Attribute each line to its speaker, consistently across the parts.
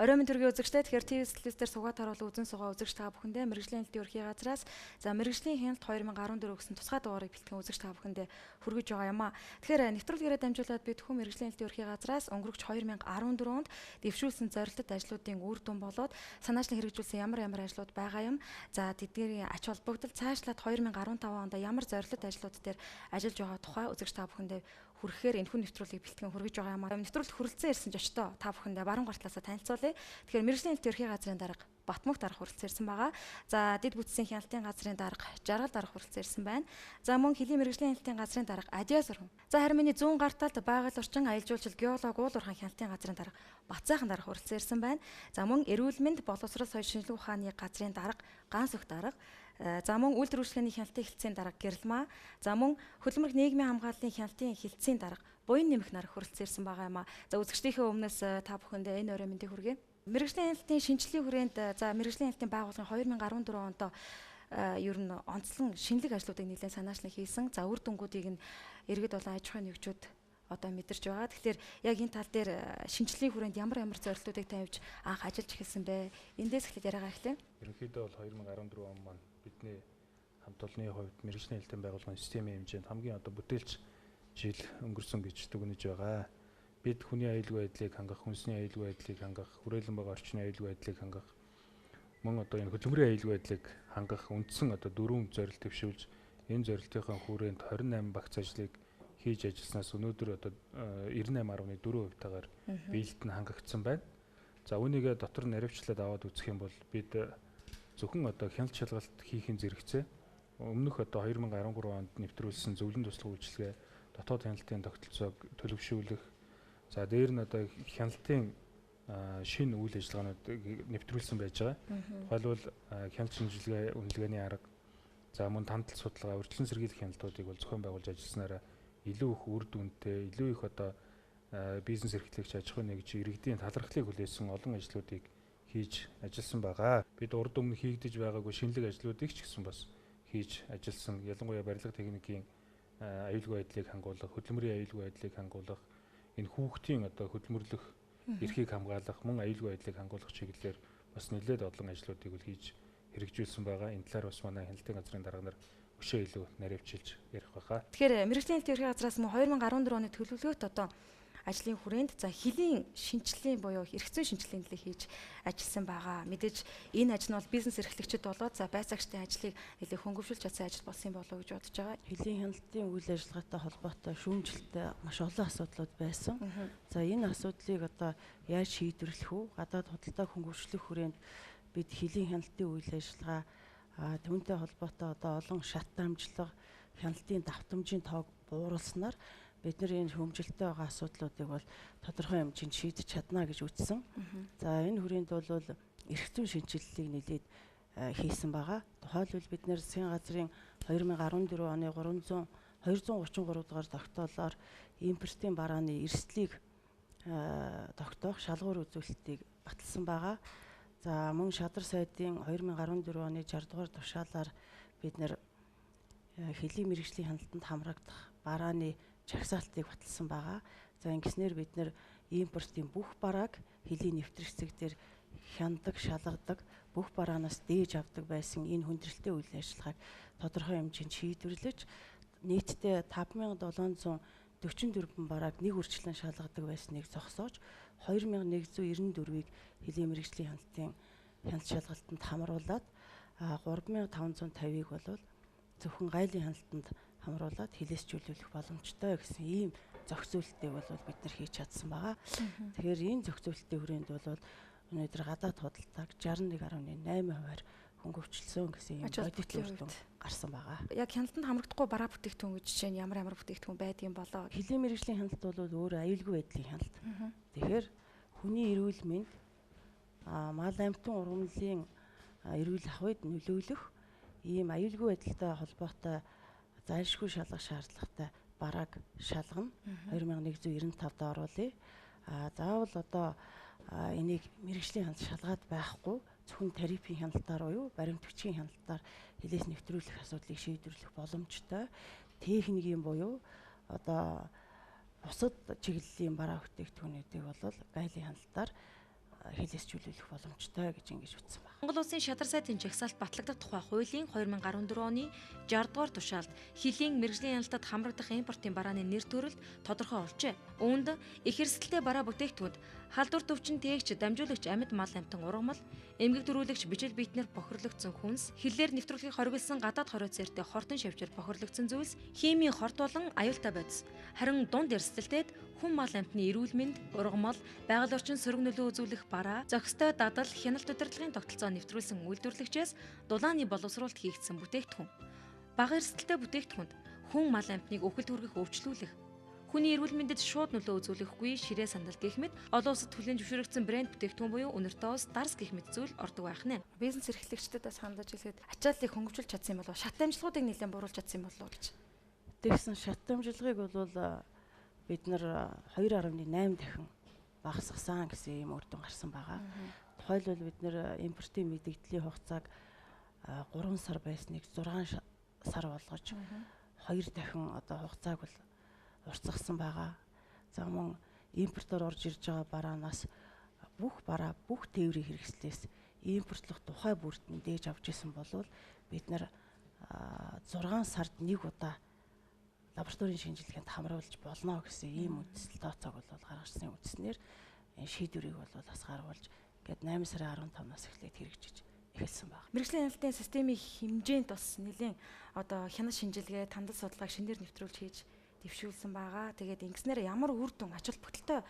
Speaker 1: Орой минь төргийн үзэгчдээ, тэгэхээр ТV телевиз дээр суугаад харуулсан үзэн суугаа үзэгч та бүхэндээ мэргэжлийн хяналтын ерхий газраас за мэргэжлийн хяналт 2014 гэсэн тусгай дугаарыг бэлтгэн үзэгч та бүхэндээ хүргэж байгаа юм а. Тэгэхээр нэвтрүүлгээрээ дамжуулаад бид хүн мэргэжлийн хяналтын ерхий газраас өнгөрөгч 2014 онд дэвшүүлсэн зорилтод ажлуудын үр дүн болоод санаачлан хэрэгжүүлсэн ямар ямар ажлууд байгаа юм. За тэдгээрийн ач холбогдол цаашлаад 2015 онд ямар зорилтод ажлууд дээр ажиллаж байгаа тухай үзэгч та бүхэндээ хүрэхээр энэхүү нэвтрүүлгийг бэлтгэн хүргэж байгаа юм аа. Нэвтрүүлэлт хүрэлцэн ирсэн жочдоо та бүхэндээ баруун гар талаасаа танилцуулъя. Тэгэхээр мэргэжлийн хяналтын ерхий газрын дарга Батмөх дарга хүрэлцэн ирсэн байгаа. За дэд бүтцийн хяналтын газрын дарга Жаргал дарга хүрэлцэн ирсэн байна. За мөн хөлийн мэргэжлийн хяналтын газрын дарга Адиа Сурхан. За харин миний зүүн гар талд байгаль орчин аялал жуулчлал геолог уул уурхайн хяналтын газрын дарга Батсайхан дарга хүрэлцэн ирсэн байна. За мөн эрүүл мэнд боловсрол соёл шинжилгээ ухааны газрын дарга Гансөх дарга. За мөн үйлдвэр үйлчилгээний хяналтын хэлтсийн дарга Гэрэлмаа. За мөн хөдөлмөрөх нийгмийн хамгааллын хяналтын хэлтсийн дарга Буян нэмэх нар хүрэлцэн ирсэн байгаа юм а. За үзэгчдийнхээ өмнөөс та бүхэндээ энэ орой мэндийг хүргэе. Мэргэжлийн хяналтын шинжилгээний хүрээнд за мэргэжлийн хяналтын байгууллагын 2014 онд ер нь онцлон шинэлэг ажлуудыг нэлээд санаачлан хийсэн. За үр дүнгуудыг нь иргэд болон аж ахуйн нэгжүүд одоо мэдэрч байгаа. Тэгэхээр яг энэ тал дээр шинжилгээний хүрээнд ямар ямар зорилтуудыг тавьж анх ажиллаж эхэлсэн бэ? Эндээс эхлээд яриагаа эхлэе.
Speaker 2: Ерөнхийдөө бол 2014 он маань бидний хамт олонны хувьд мэргэжлийн хяналтын байгууллагын системийн хэмжээнд хамгийн одоо бүтээлч жил өнгөрсөн гэж дүгнэж байгаа. Бид хүний аюулгүй байдлыг хангах, хүнсний аюулгүй байдлыг хангах, хүрээлэн байгаа орчны аюулгүй байдлыг хангах, мөн одоо энэ хөдөлмөрийн аюулгүй байдлыг хангах үндсэн одоо дөрвөн зорилт дэвшүүлж энэ зорилтынхаа хүрээнд 28 багц ажлыг хийж ажилласнаас өнөөдөр одоо 98.4%-тайгаар биелэлт нь хангагдсан байна. За үүнийгээ дотор наривчлаад аваад үзэх юм бол бид зөвхөн одоо хяналт шалгалт хийхин зэрэгцээ өмнөх одоо 2013 онд нэвтрүүлсэн зөвлөн туслах үйлчилгээ, дотоод хяналтын тогтолцоог төлөвшүүлэх, за дээр нь одоо хяналтын шинэ үйл ажиллагаанууд нэвтрүүлсэн байж байгаа. Тухайлбал хяналт шинжилгээ үнэлгээний арга, за мөн тандал судалгаа, урьдчилан сэргийлэх хяналтуудыг бол зохион байгуулж ажилласанараа илүү их үр дүнтэй, илүү их одоо бизнес эрхлэгч, аж ахуйн нэгж, иргэдийн талархлыг хүлээсэн олон ажлуудыг хийж ажилласан байгаа. Бид урд өмнө хийгдэж байгаагүй шинэлэг ажлуудыг ч гэсэн бас хийж ажилласан. Ялангуяа барилга техникийн аюулгүй байдлыг хангуулах, хөдөлмөрийн аюулгүй байдлыг хангуулах, энэ хүүхдийн одоо хөдөлмөрлөх эрхийг хамгаалах, мөн аюулгүй байдлыг хангуулах чиглэлээр бас нэлээд олон ажлуудыг бол хийж хэрэгжүүлсэн байгаа. Энэ талаар бас манай хяналтын газрын дарга нар өшөө илүү наривчилж ярих байхаа.
Speaker 1: Тэгэхээр мэргэжлийн хяналтын ерхий газраас мөн 2014 оны төлөвлөгөөт одоо ажлын хүрээнд за хөлийн шинжилгээний буюу эрх зүйн шинжилгээний төлөө хийж ажилласан байгаа. Мэдээж энэ ажил нь бол бизнес эрхлэгчид болоод за байцаагчдын ажлыг нэлээд хөнгөвшүүлж чадсан ажил болсон юм болов уу гэж бодож байгаа.
Speaker 3: Хөлийн хяналтын үйл ажиллагаатай холбоотой шүүмжлэлтэй маш олон асуудлууд байсан. За энэ асуудлыг одоо яаж шийдвэрлэх вэ? Гадаад худалдаа хөнгөвшлөх хүрээнд бид хөлийн хяналтын үйл ажиллагаа түүнтэй холбоотой одоо олон шат дамжлага, хяналтын давтамжийн тоог бууруулснаар бид нар энэ хөөмжилтэй байгаа асуудлуудыг бол тодорхой хэмжээнд шийдэж чадна гэж үзсэн. За энэ хүрээнд бол эрх зүйн шинжилгээг нэлээд хийсэн байгаа. Тухайлбал бид нар засгийн газрын 2014 оны 233 дугаар тогтоолоор импортын барааны эрсдлийг тогтоох шалгуур үзүүлэлтийг баталсан байгаа. За мөн шадар сайдын 2014 оны 60 дугаар тушаалаар бид нар хөлийн мэргэжлийн хяналтанд хамрагдах барааны жагсаалтыг баталсан байгаа. За ингэснээр бид нар импортын бүх барааг хөлийн нэвтрэх зэг дээр хяндаг, шалгадаг, бүх бараанаас дээж авдаг байсан энэ хүндрэлтэй үйл ажиллагааг тодорхой хэмжээнд шийдвэрлэж нийтдээ 5744 барааг нэг үрчлэн шалгадаг байсныг зогсоож 2194-ийг хөлийн мэргэжлийн хяналтын хяналт шалгалтанд хамруулад 3550-ыг бол зөвхөн гайлын хяналтанд хамруулад хилээсчүүлэх боломжтой гэсэн ийм зохицуултыг бол бид нар хийж чадсан байгаа. Тэгэхээр энэ зохицуултын хүрээнд бол өнөөдөр гадаад худалдааг 61.8%-аар хөнгөвчлсөн гэсэн ийм бодит үр дүн гарсан байгаа.
Speaker 1: Яг хяналтанд хамрагдахгүй бараа бүтээгдэхүүн гэж жишээ нь ямар ямар бүтээгдэхүүн байдгийн болоо?
Speaker 3: Хөлийн мэргэжлийн хяналт бол өөр аюулгүй байдлын хяналт. Тэгэхээр хүний эрүүл мэнд, мал амьтан ургамлын эрүүл ахуйд нөлөөлөх ийм аюулгүй байдалтай холбоотой зайлшгүй шалгах шаардлагатай барааг шалгана. 2195-д оруулъя. Заавал одоо энийг мэргэжлийн хяналт шалгаад байхгүй зөвхөн тарифын хяналтаар буюу баримтгчийн хяналтаар хилээс нэвтрүүлэх асуудлыг шийдвэрлэх боломжтой. Техникийн буюу одоо бусад чиглэлийн бараа бүтээгдэхүүнүүдийг бол гайлын хяналтаар хэлээсчүүлэх боломжтой гэж ингэж утсан байна.
Speaker 1: Монгол Улсын шадар сайдын жагсаалт батлагдах тухай хуулийн 2014 оны 60 дугаар тушаалд хилийн мэргэжлийн хяналтад хамрагдах импортын барааны нэр төрөлд тодорхой болжээ. Үүнд их эрсдэлтэй бараа бүтээгдэхүүнд халдвар төвчин тээгч, дамжуулагч амьд мал амьтан ургамал, эмгэг дөрүүлэгч бичил биетнэр бохирлогдсон хүнс, хиллээр нэвтрүүлгийг хориглосон гадаад хорио цэртэй хортон шавжаар бохирлогдсон зүйлс, химийн хорт болон аюултай бодис. Харин дунд эрсдэлтэд хүн мал амьтны эрүүл мэнд, ургамал, байгаль орчин сөрөг нөлөө үзүүлэх бараа, зохистой дадал, хяналт удирдлагын тогтолцоо нэвтрүүлсэн үйлдвэрлэгчээс дулааны боловсруулалт хийгдсэн бүтээгдэхүүн. Бага эрсдэлтэй бүтээгдэхүүнд хүн мал амьтныг үхэлд хүргэх өвчлүүлэх, хүний эрүүл мэндэд шууд нөлөө үзүүлэхгүй ширээ сандал гэх мэт олон улсад хүлээн зөвшөөрөгдсөн брэнд бүтээгдэхүүн буюу үнэртэй ус, дарс гэх мэт зүйл ордог байх нэ. Бизнес эрхлэгчдэд бас хандаж хэлэхэд ачааллыг хөнгөвжүүлж чадсан юм болов уу? Шат амжилтгуудыг нэлээд бууруулж чадсан юм болов уу гэж.
Speaker 3: Тэгсэн шат амжилтыг бол бид нар 2.8 дахин багасгасан гэсэн ийм үр дүн гарсан байгаа. Тухайлбал бид нэр импортын мэдэгдлийн хугацааг 3 сар байсныг 6 сар болгож 2 дахин одоо хугацааг бол уртсгасан байгаа. За мөн импортоор орж ирж байгаа бараанаас бүх бараа бүх тээврийн хэрэгслээс импортлох тухай бүрт нь дээж авч исэн болвол бид нар 6 сард нэг удаа лабораторийн шинжилгээнд хамруулж болно гэсэн ийм үндсэл тооцоог бол гаргасан үндснээр шийдвэрийг бол бас гаргуулж ингээд 8 сарын 15-наас эхлээд хэрэгжиж эхэлсэн байна.
Speaker 1: Мэргэжлийн хяналтын системийн хэмжээнд бас нэлээд одоо хяналт шинжилгээ, тандал судалгааг шинээр нэвтрүүлж хийж дэвшүүлсэн байгаа. Тэгээд ингэснээр ямар үр дүн ач холбогдолтой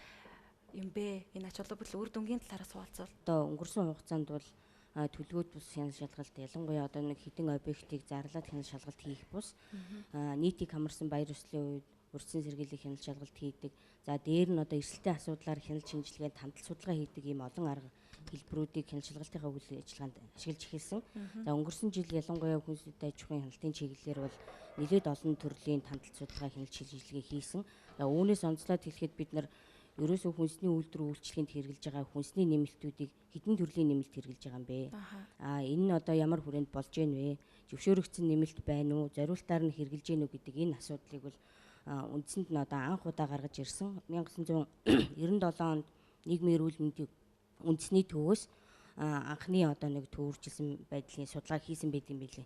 Speaker 1: юм бэ? Энэ ач холбогдол үр дүнгийн талаараас хуваалцвал.
Speaker 4: Одоо өнгөрсөн хугацаанд бол төлгөөд бус хяналт шалгалт ялангуяа одоо нэг хэдэн объектыг зарлаад хяналт шалгалт хийх бус нийтийг хамарсан баяр ёслолын үед урьдчилан сэргийлэх хяналт шалгалт хийдэг. За дээр нь одоо эрсдэлтэй асуудлаар хяналт шинжилгээнд тандал судалгаа хийдэг ийм олон арга хэлбэрүүдийг хяналт шалгалтынхаа үйл ажиллагаанд ашиглаж эхэлсэн. За өнгөрсөн жил ялангуяа хүнсний аж ахуйн хяналтын чиглэлээр бол нэлээд олон төрлийн тандал судалгаа хяналт шинжилгээ хийсэн. За үүнээс онцлоод хэлэхэд бид нар ерөөсөө хүнсний үйлдвэр үйлчлэгэнд хэрэглэж байгаа хүнсний нэмэлтүүдийг хэдэн төрлийн нэмэлт хэрэглэж байгаа юм бэ? Аа энэ нь одоо ямар хүрээнд болж гэнэ вэ? Зөвшөөрөгдсөн нэмэлт байна уу? Зориултаар нь хэрэглэж гэнэ үү гэдэг энэ асуудлыг бол үндсэнд нь одоо анх удаа гаргаж ирсэн. 1997 онд нийгмийн эрүүл мэндийн үндэсний төвөөс анхны одоо нэг төвөржилсэн байдлын судалгаа хийсэн байт юм билээ.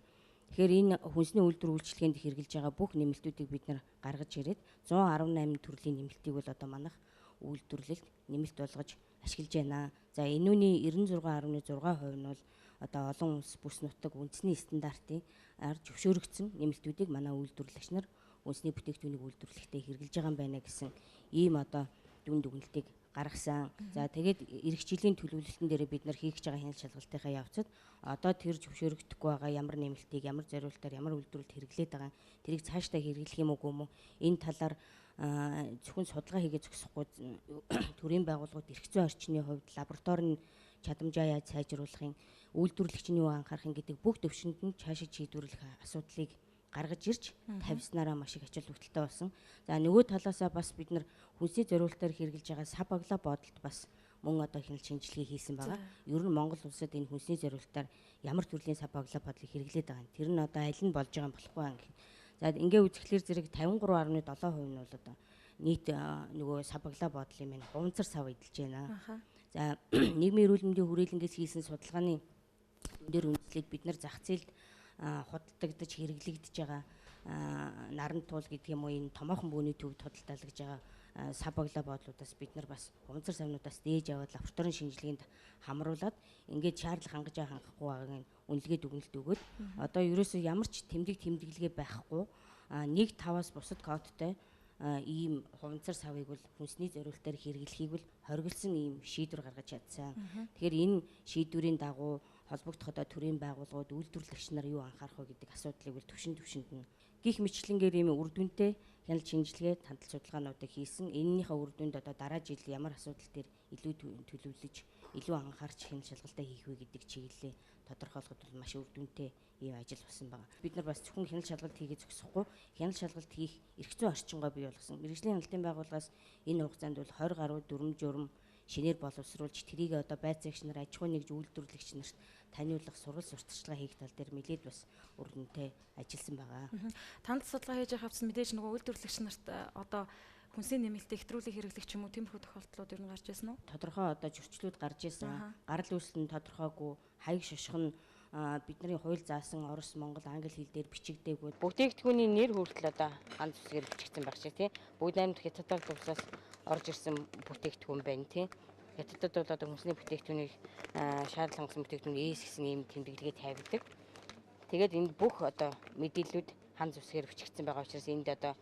Speaker 4: Тэгэхээр энэ хүнсний үйлдвэр үйлчлэгээнд хэрэглэж байгаа бүх нэмэлтүүдийг бид нар гаргаж ирээд 118 төрлийн нэмэлтийг бол одоо манайх үйлдвэрлэлд нэмэлт болгож ашиглаж байна. За энүүний 96.6% нь бол одоо олон улс бүс нутаг үндэсний стандартын ар зөвшөөрөгдсөн нэмэлтүүдийг манай үйлдвэрлэгч нар үндэсний бүтээгдэхүүнийг үйлдвэрлэхдээ хэрэглэж байгаа юм байна гэсэн ийм одоо дүн дүгнэлтийг гаргасан. За тэгээд эх жилийн төлөвлөлтөн дээр бид нар хийх гэж байгаа хяналт шалгалтынхаа явцад одоо тэр зөвшөөрөгдөхгүй байгаа ямар нэмэлтийг ямар зориултаар ямар үйлдвэрлэлд хэрэглээд байгаа тэрийг цаашдаа хэрэглэх юм уу юм уу энэ талаар зөвхөн судалгаа хийгээ зогсохгүй төрийн байгууллагууд эрх зүйн орчны хувьд лабораторийн чадамжаа яаж сайжруулахын үйлдвэрлэгчний юу анхаарах гэдэг бүх төвшөнд нь цаашид шийдвэрлэх асуудлыг гаргаж ирж тавьснараа маш их ач холбогдолтой болсон. За нөгөө талаасаа бас бид нар хүнсний зориултаар хэрэглэж байгаа сав баглаа бодолд бас мөн одоо хяналт шинжилгээ хийсэн байгаа. Ер нь Монгол улсад энэ хүнсний зориултаар ямар төрлийн сав баглаа бодлыг хэрэглээд байгаа юм. Тэр нь одоо аль нь болж байгаа юм болохгүй юм гэх. За ингээ үзэхлээр зэрэг 53.7% нь бол одоо нийт нөгөө сав баглаа бодлын минь хуванцар сав эдэлж байна. За нийгмийн эрүүл мэндийн хүрээлэнгээс хийсэн судалгааны дээр үндэслээд бид нар зах зээлд худалдагдаж хэрэглэгдэж байгаа наран туул гэдэг юм уу энэ томоохон бөөний төвд худалдаалгаж байгаа сав баглаа бодлуудаас бид нар бас хуванцар савнуудаас дээж аваад лабораторийн шинжилгээнд хамруулад ингээд шаардлага хангаж байгаа хангахгүй байгааг нь үнэлгээ дүгнэлт өгөөд одоо ерөөсөө ямар ч тэмдэг тэмдэглэгээ байхгүй 1.5-аас бусад кодтой ийм хуванцар савыг бол хүнсний зориултаар хэрэглэхийг бол хоригдсан ийм шийдвэр гаргаж чадсан. Тэгэхээр энэ шийдвэрийн дагуу холбогдох одоо төрийн байгууллагууд үйлдвэрлэгч нар юу анхаарах вэ гэдэг асуудлыг бол түвшин түвшинд нь гих мэтлэнгээр ийм үр дүнтэй хяналт шинжилгээ тандал судалгаануудыг хийсэн. Энэнийхээ үр дүнд одоо дараа жил ямар асуудал дээр илүү төлөвлөж, илүү анхаарч хяналт шалгалтаа хийх вэ гэдэг чиглэлээ тодорхойлоход бол маш үр дүнтэй ийм ажил болсон байна. Бид нар бас зөвхөн хяналт шалгалт хийгээ зогсохгүй, хяналт шалгалт хийх эрх зүйн орчингоо бий болгосон. Мэргэжлийн хяналтын байгууллагаас энэ хугацаанд бол 20 гаруй дүрм журм шинээр боловсруулж тэрийг одоо байцаагч нар, аж ахуйн нэгж үйлдвэрлэгч нарт таниулах сургал сурталчилгаа хийх тал дээр нэлээд бас үр дүнтэй ажилласан байгаа.
Speaker 1: Тандал судалгаа хийж явах явцад мэдээж нөгөө үйлдвэрлэгч нарт одоо Хүнсний нэмэлтийг хэтрүүлэг хэрэглэх ч юм уу тиймэрхүү тохиолдлууд ер нь гарч ирсэн үү?
Speaker 4: Тодорхой одоо зөрчлүүд гарч ирсэн. Гарал үүсэл нь тодорхойгүй, хаяг шошго нь бидний хууль заасан Орос, Монгол, Англи хэл дээр бичигдээгүй. Бүтээгдэхүүний нэр хүртэл одоо ганц үсгээр бичигдсэн байх шиг тий. Бүгд наймд Хятад улсаас орж ирсэн бүтээгдэхүүн байна тий. Хятадд бол одоо хүнсний бүтээгдэхүүнийг шаардлага хангасан бүтээгдэхүүн S гэсэн ийм тэмдэглэгээ тавьдаг. Тэгээд энд бүх одоо мэдээллүүд ганц үсгээр бичигдсэн байгаа учраас энд одоо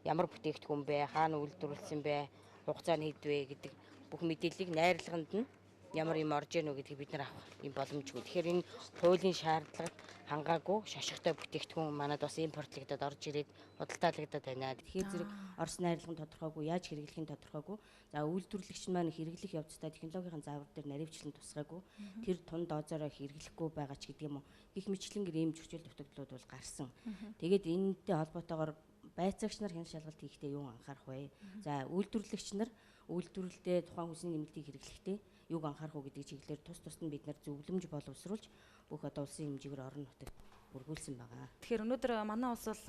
Speaker 4: ямар бүтээгдэхүүн бэ, хаана үйлдвэрлэсэн бэ, хугацаа нь хэд вэ гэдэг бүх мэдээллийг найрлаганд нь ямар юм орж ийнө гэдгийг бид нар авах юм боломжгүй. Тэгэхээр энэ хуулийн шаардлагад хангаагүй шошготой бүтээгдэхүүн манад бас импортлогдоод орж ирээд худалдаалагдаад байна. Тэгэхээр зэрэг Орос найрлага нь тодорхойгүй, яаж хэрэглэх нь тодорхойгүй. За үйлдвэрлэгч маань хэрэглэх явцдаа технологийн заавар дээр наривчлан тусгаагүй. Тэр тун дозороо хэрэглэхгүй байгаа ч гэдэг юм уу. Гэх мэтлэнгээр ийм зөрчил дутагдлууд бол гарсан. Тэгээд энэтэй холбоотойгоор байцаагч нар хяналт шалгалт хийхдээ юу анхаарах вэ? За үйлдвэрлэгч нар үйлдвэрлэлдээ тухайн хүнсний нэмэлтийг хэрэглэхдээ юуг анхаарах уу гэдэг чиглэлээр тус тусад нь бид нар зөвлөмж боловсруулж бүх одоо улсын хэмжээгээр орон нутагт бүргүүлсэн байгаа.
Speaker 1: Тэгэхээр өнөөдөр манай улс бол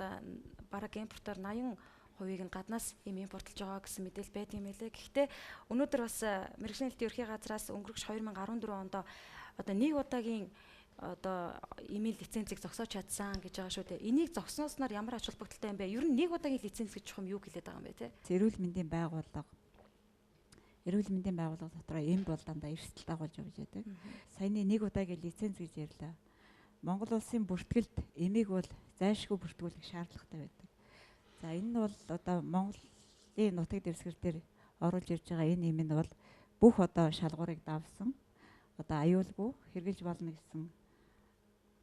Speaker 1: бараг импортоор 80%-ийг нь гаднаас им импортлж байгаа гэсэн мэдээлэл байдаг юм байлээ. Гэхдээ өнөөдөр бас мэргэжлийн хэлтийн ерхий газраас өнгөрөх 2014 онд одоо нэг удаагийн одоо имэйл лицензийг зогсоож чадсан гэж байгаа шүү дээ. Энийг зогсоосноор ямар ач холбогдолтой юм бэ? Ер нь нэг удаагийн лиценз гэж чухам юу хэлээд байгаа юм бэ те?
Speaker 5: Эрүүл мэндийн байгууллага дотроо эм бол дандаа эрсдэл дагуулж явж байдаг. Саяны нэг удаагийн лиценз гэж ярьлаа. Монгол улсын бүртгэлд эмийг бол зайлшгүй бүртгүүлэх шаардлагатай байдаг. За энэ нь бол одоо Монголын нутаг дэвсгэр дээр оруулж ирж байгаа энэ эм нь бол бүх одоо шалгуурыг давсан, одоо аюулгүй хэрэгжилж болно гэсэн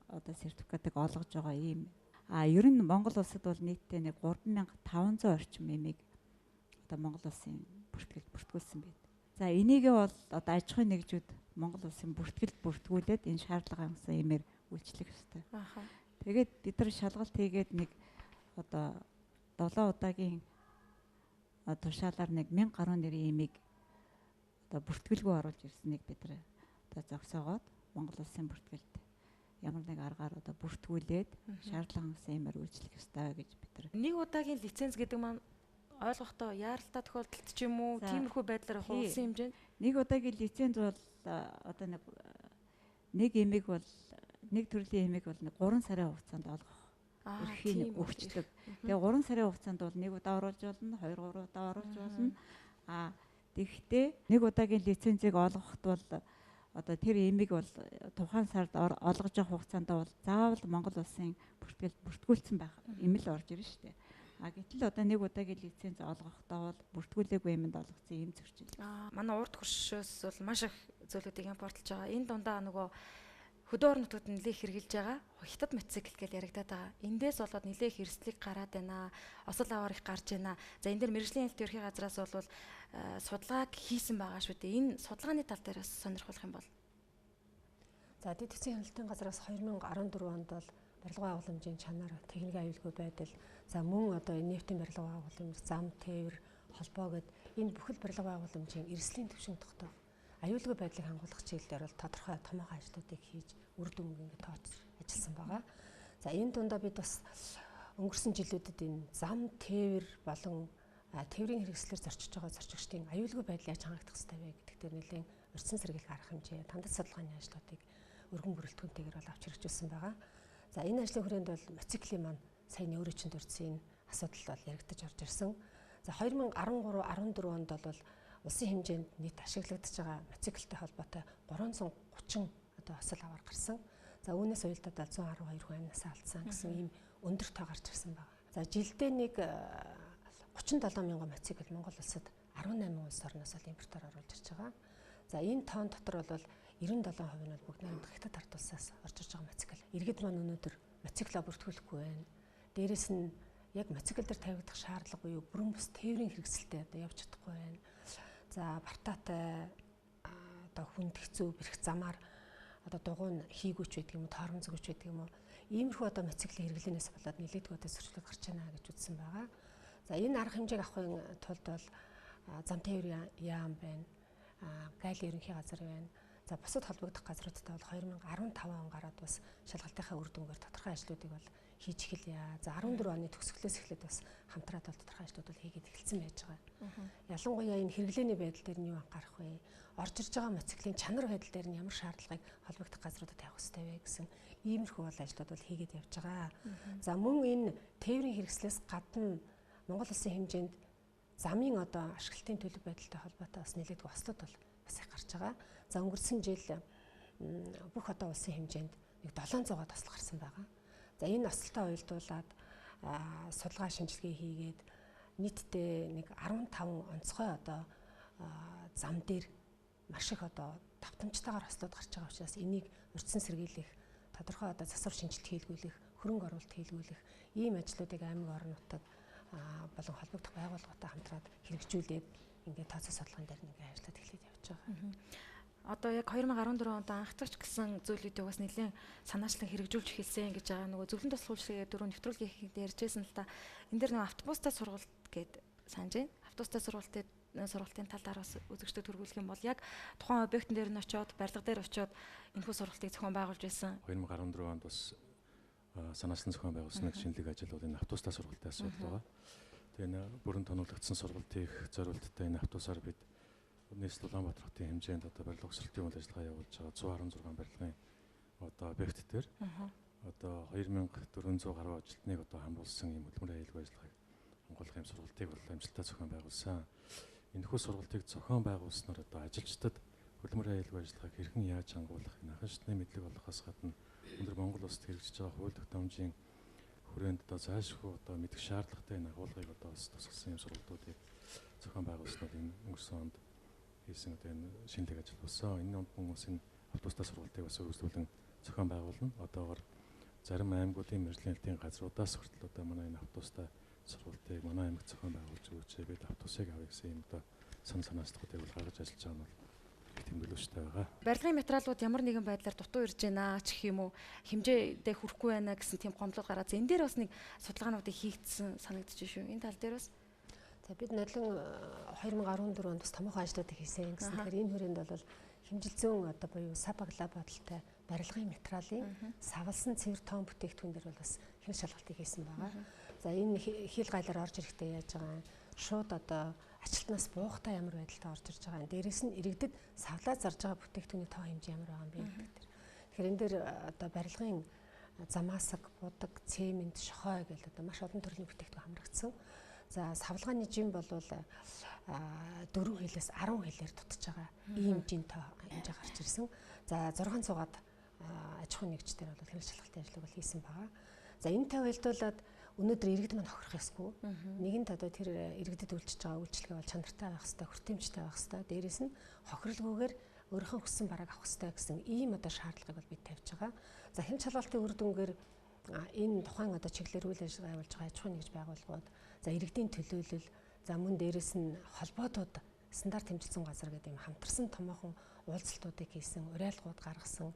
Speaker 5: одоо сертификатыг олгож байгаа ийм. А ер нь Монгол улсад бол нийтдээ нэг 3500 орчим эмийг одоо Монгол улсын бүртгэлд бүртгүүлсэн байд. За энийгээ бол одоо аж ахуйн нэгжүүд Монгол улсын бүртгэлд бүртгүүлээд энэ шаардлага хангасан эмээр үйлчлэх ёстой. Тэгээд бид нар шалгалт хийгээд нэг одоо 7 удаагийн тушаалаар нэг 1000 гаруй нэрийн эмийг одоо бүртгэлгүй оруулж ирснийг бид нар одоо зогсоогоод Монгол улсын бүртгэлд ямар нэг аргаар одоо бүртгүүлээд шаардлага хангасан эмээр үйлчлэх ёстой гэж бид нар.
Speaker 1: Нэг удаагийн лиценз гэдэг маань ойлгохдоо яаралтай тохиолдолд ч юм уу тиймэрхүү байдлаар улсын хэмжээнд
Speaker 5: нэг удаагийн лиценз бол одоо нэг эмийг бол нэг төрлийн эмийг бол 3 сарын хугацаанд олгох эрхийг өгчдөг. Тэгээ 3 сарын хугацаанд бол нэг удаа оруулж болно, 2 3 удаа оруулж болно. А тэгэхдээ нэг удаагийн лицензийг олгоход бол одоо тэр эмийг бол тухайн сард олгож явах хугацаанд бол заавал Монгол улсын бүртгэлд бүртгүүлсэн байх эм л орж ирнэ шүү дээ. А гэтэл одоо нэг удаагийн лиценз олгохдоо бол бүртгүүлээгүй юмд олгоцсон юм зөрчил.
Speaker 1: Манай урд хөршөөс бол маш их зүйлүүдийг импортлж байгаа. Энэ дундаа нөгөө хөдөө орон нутгад нэлээх хэрэгжилж байгаа хятад мотоцикл гэж яригадаад байгаа. Эндээс болоод нэлээх эрсдлийг гараад байна. Осол аваар их гарч байна. За энэ дээр мэргэжлийн хэлтийн ерхий газраас бол судалгааг хийсэн байгаа шүү дээ. Энэ судалгааны тал дээр бас сонирхолох юм бол.
Speaker 6: За дэд зүйн хяналтын газраас 2014 онд бол барилга агуулмжийн чанар, техникийн аюулгүй байдал, за мөн одоо энэ нефтийн барилга агуулмж, зам, тээвэр, холбоо гэд энэ бүхэл барилга агуулмжийн эрсдлийн түвшин тогтоох, аюулгүй байдлыг хангуулах чиглэлээр бол тодорхой томоохон ажлуудыг хийж үр дүнг ингээд тооцож ажилласан байгаа. За энэ дундаа бид бас өнгөрсөн жилүүдэд энэ зам, тээвэр болон тээврийн хэрэгслээр зорчиж байгаа зорчигчдын аюулгүй байдал яаж хангагдах ёстой вэ гэдэг дээр нэлээд урьдчилан сэргийлэх арга хэмжээ, тандад судалгааны ажлуудыг өргөн бүрэлдэхүүнтэйгээр бол авч хэрэгжүүлсэн байгаа. За энэ ажлын хүрээнд бол мотоциклийн маань саяны өөрөө чинь дурдсан энэ асуудал бол яригдаж орж ирсэн. За 2013 14 онд бол улсын хэмжээнд нийт ашиглагдаж байгаа мотоциклтэй холбоотой 330 одоо осол аваар гарсан. За үүнээс уялдаад 112 хүн амнасаа алдсан гэсэн ийм өндөр тоо гарч ирсэн байна. За жилдээ нэг 37 мянган мотоцикл Монгол улсад 18 улс орноос л импортоор оруулж ирж байгаа. За энэ тоон дотор бол 97% нь бол бүгд найрамдах Хятад ард улсаас орж ирж байгаа мотоцикл. Иргэд маань өнөөдөр мотоциклаа бүртгүүлэхгүй байна. Дээрэс нь яг мотоцикл дээр тавигдах шаардлага буюу бүрэн бус тээврийн хэрэгсэлтэй одоо явж чадахгүй байна. За бартаатай одоо хүнд хэцүү бэрх замаар одоо дугуй нь хийгүүч байдаг юм уу, торомзгүйч байдаг юм уу. Иймэрхүү одоо мотоциклийн хэрэглээнээс болоод нэлээдгүй одоо зөрчлүүд гарч байна гэж үзсэн байгаа. За энэ арга хэмжээг авахын тулд бол зам тээврийн яам байна, гайлын ерөнхий газар байна. За бусад холбогдох газруудтай бол 2015 он гараад бас шалгалтынхаа үр дүнгээр тодорхой ажлуудыг бол хийж эхэлье. За 14 оны төгсгөлөөс эхлээд бас хамтраад бол тодорхой ажлууд бол хийгээд эхэлсэн байж байгаа. Ялангуяа энэ хэрэглээний байдал дээр нь юу анхаарах вэ? Орж ирж байгаа мотоциклийн чанар байдал дээр нь ямар шаардлагыг холбогдох газруудад тавих хэрэгтэй вэ гэсэн иймэрхүү бол ажлууд бол хийгээд явж байгаа. За мөн энэ тээврийн хэрэгслээс гадна Монгол улсын хэмжээнд замын одоо ашиглалтын төлөв байдалтай холбоотой бас нэлээдгүй ослууд бол бас их гарч байгаа. За өнгөрсөн жил бүх одоо улсын хэмжээнд нэг 700-аад осол гарсан байгаа. За энэ осолтой уялдуулаад судалгаа шинжилгээ хийгээд нийтдээ нэг 15 онцгой одоо зам дээр маш их одоо давтамжтайгаар ослууд гарч байгаа учраас энийг урьдчилан сэргийлэх, тодорхой одоо засвар шинжилт хийлгүүлэх, хөрөнгө оруулалт хийлгүүлэх ийм ажлуудыг аймаг орон нутаг болон холбогдох байгууллагуудтай хамтраад хэрэгжүүлээд ингээд тооцоо судалгаан дээр ингээд ажиллаад эхлээд явж байгаа.
Speaker 1: Одоо яг 2014 онд анхдагч гэсэн зүйлүүдийг бас нэлээд санаачлан хэрэгжүүлж эхэлсэн гэж байгаа. Нөгөө зөвлөн туслах үйлчилгээ дөрөв нэвтрүүлгийн ихэнд ярьжсэн л та. Энэ дэр нөгөө автобустай сургалт гээд санаж байна. Автобустай сургалтын тал дээр бас үзэгчдэд төргүүлэх юм бол яг тухайн объектн дээр нь очиод, барилга дээр очиод энэхүү сургалтыг зохион байгуулж байсан.
Speaker 7: 2014 онд бас санаачлан зохион байгуулсан нэг шинэлэг ажил бол энэ автобустай сургалтын асуудал байгаа. Тэгээ энэ бүрэн тоногдсон сургалт хийх зорилттой энэ автобусаар бид нийслэл Улаанбаатар хотын хэмжээнд одоо барилга өсөлтийн үйл ажиллагаа явуулж байгаа 116 барилгын одоо объект дээр одоо 2400 гаруй ажилтныг одоо хамруулсан ийм хөдөлмөрийн аюулгүй ажиллагааг хамгаалах юм сургалтыг бол амжилттай зохион байгуулсан. Энэхүү сургалтыг зохион байгуулснаар одоо ажилчдад хөдөлмөрийн аюулгүй ажиллагааг хэрхэн яаж хамгаалах, анхан шатны мэдлэг олгохоос гадна өндөр Монгол улсад хэрэгжиж байгаа хууль тогтоомжийн хүрээнд одоо заашгүй одоо мэдэх шаардлагатай энэ агуулгыг одоо бас тусгасан юм сургалтуудыг зохион байгуулснаар энэ өнгөрсөн онд хийсэн одоо энэ шинэлэг ажил болсон. Энэ онд мөн бас энэ автобустай сургалтыг бас өргөжлүүлэн зохион байгуулна. Одоогор зарим аймагуудын мэргэжлийн хэлтийн газруудаас хүртэл одоо манай энэ автобустай сургалтыг манай аймагт зохион байгуулж өгөөч, бид автобусыг авъя гэсэн юм одоо санал санаачлахуудыг бол гаргаж ажиллаж байгаа нь бол их тэмдэглэвчтэй байгаа.
Speaker 1: Барилгын материалууд ямар нэгэн байдлаар дутуу ирж байна ч гэх юм уу, хэмжээдээ хүрэхгүй байна гэсэн тийм гомдлол гараад. Энэ дээр бас нэг судалгаануудыг хийгдсэн санагдчих шүү. Энэ тал дээр бас
Speaker 6: за бид нодлон 2014 онд бас томоохон ажлуудыг хийсэн гэсэн. Тэгэхээр энэ хүрээнд бол хэмжил зүүн одоо буюу сабагла бодолтой барилгын материалын савлсан цэвэр тоон бүтээгдэхүүн дээр бол бас хяналт шалгалтыг хийсэн байгаа. За энэ хил гайлаар орж ирэхдээ яаж байгаа юм? Шууд одоо ачлтнаас буухтаа ямар байдалтай орж ирж байгаа юм. Дээрээс нь иргэдэд савлаа зарж байгаа бүтээгдэхүүний тоо хэмжээ ямар байгаа юм бэ гэдэг дээр. Тэгэхээр энэ дээр одоо барилгын замаасаг, будаг, цемент, шохой гэл одоо маш олон төрлийн бүтээгдэхүүн хамрагдсан. За савлгааны жин бол 4 хилээс 10 хилээр дутж байгаа ийм жин тоо хэмжээ гарч ирсэн. За 600-аад аж ахуйн нэгжтэр бол хяналт шалгалтын ажлыг бол хийсэн байгаа. За энэ тав хэлдүүлээд өнөөдөр иргэд маань хохирох ёсгүй. Нэгэнт одоо тэр иргэдэд үйлчилж байгаа үйлчилгээ бол чанартай байх ёстой, хүртээмжтэй байх ёстой. Дээрээс нь хохиролгүйгээр өөрийнхөө хүссэн барааг авах ёстой гэсэн ийм одоо шаардлагыг бол бид тавьж байгаа. За хяналт шалгалтын үр дүнгээр энэ тухайн одоо чиглэлээр үйл ажиллагаа явуулж байгаа аж ахуйн нэгж байгууллагууд, за иргэдийн төлөөлөл, за мөн дээрээс нь холбоотууд стандарт хэмжилсэн газар гэдэг юм хамтарсан томоохон уулзалтуудыг хийсэн, уриалгууд гаргасан,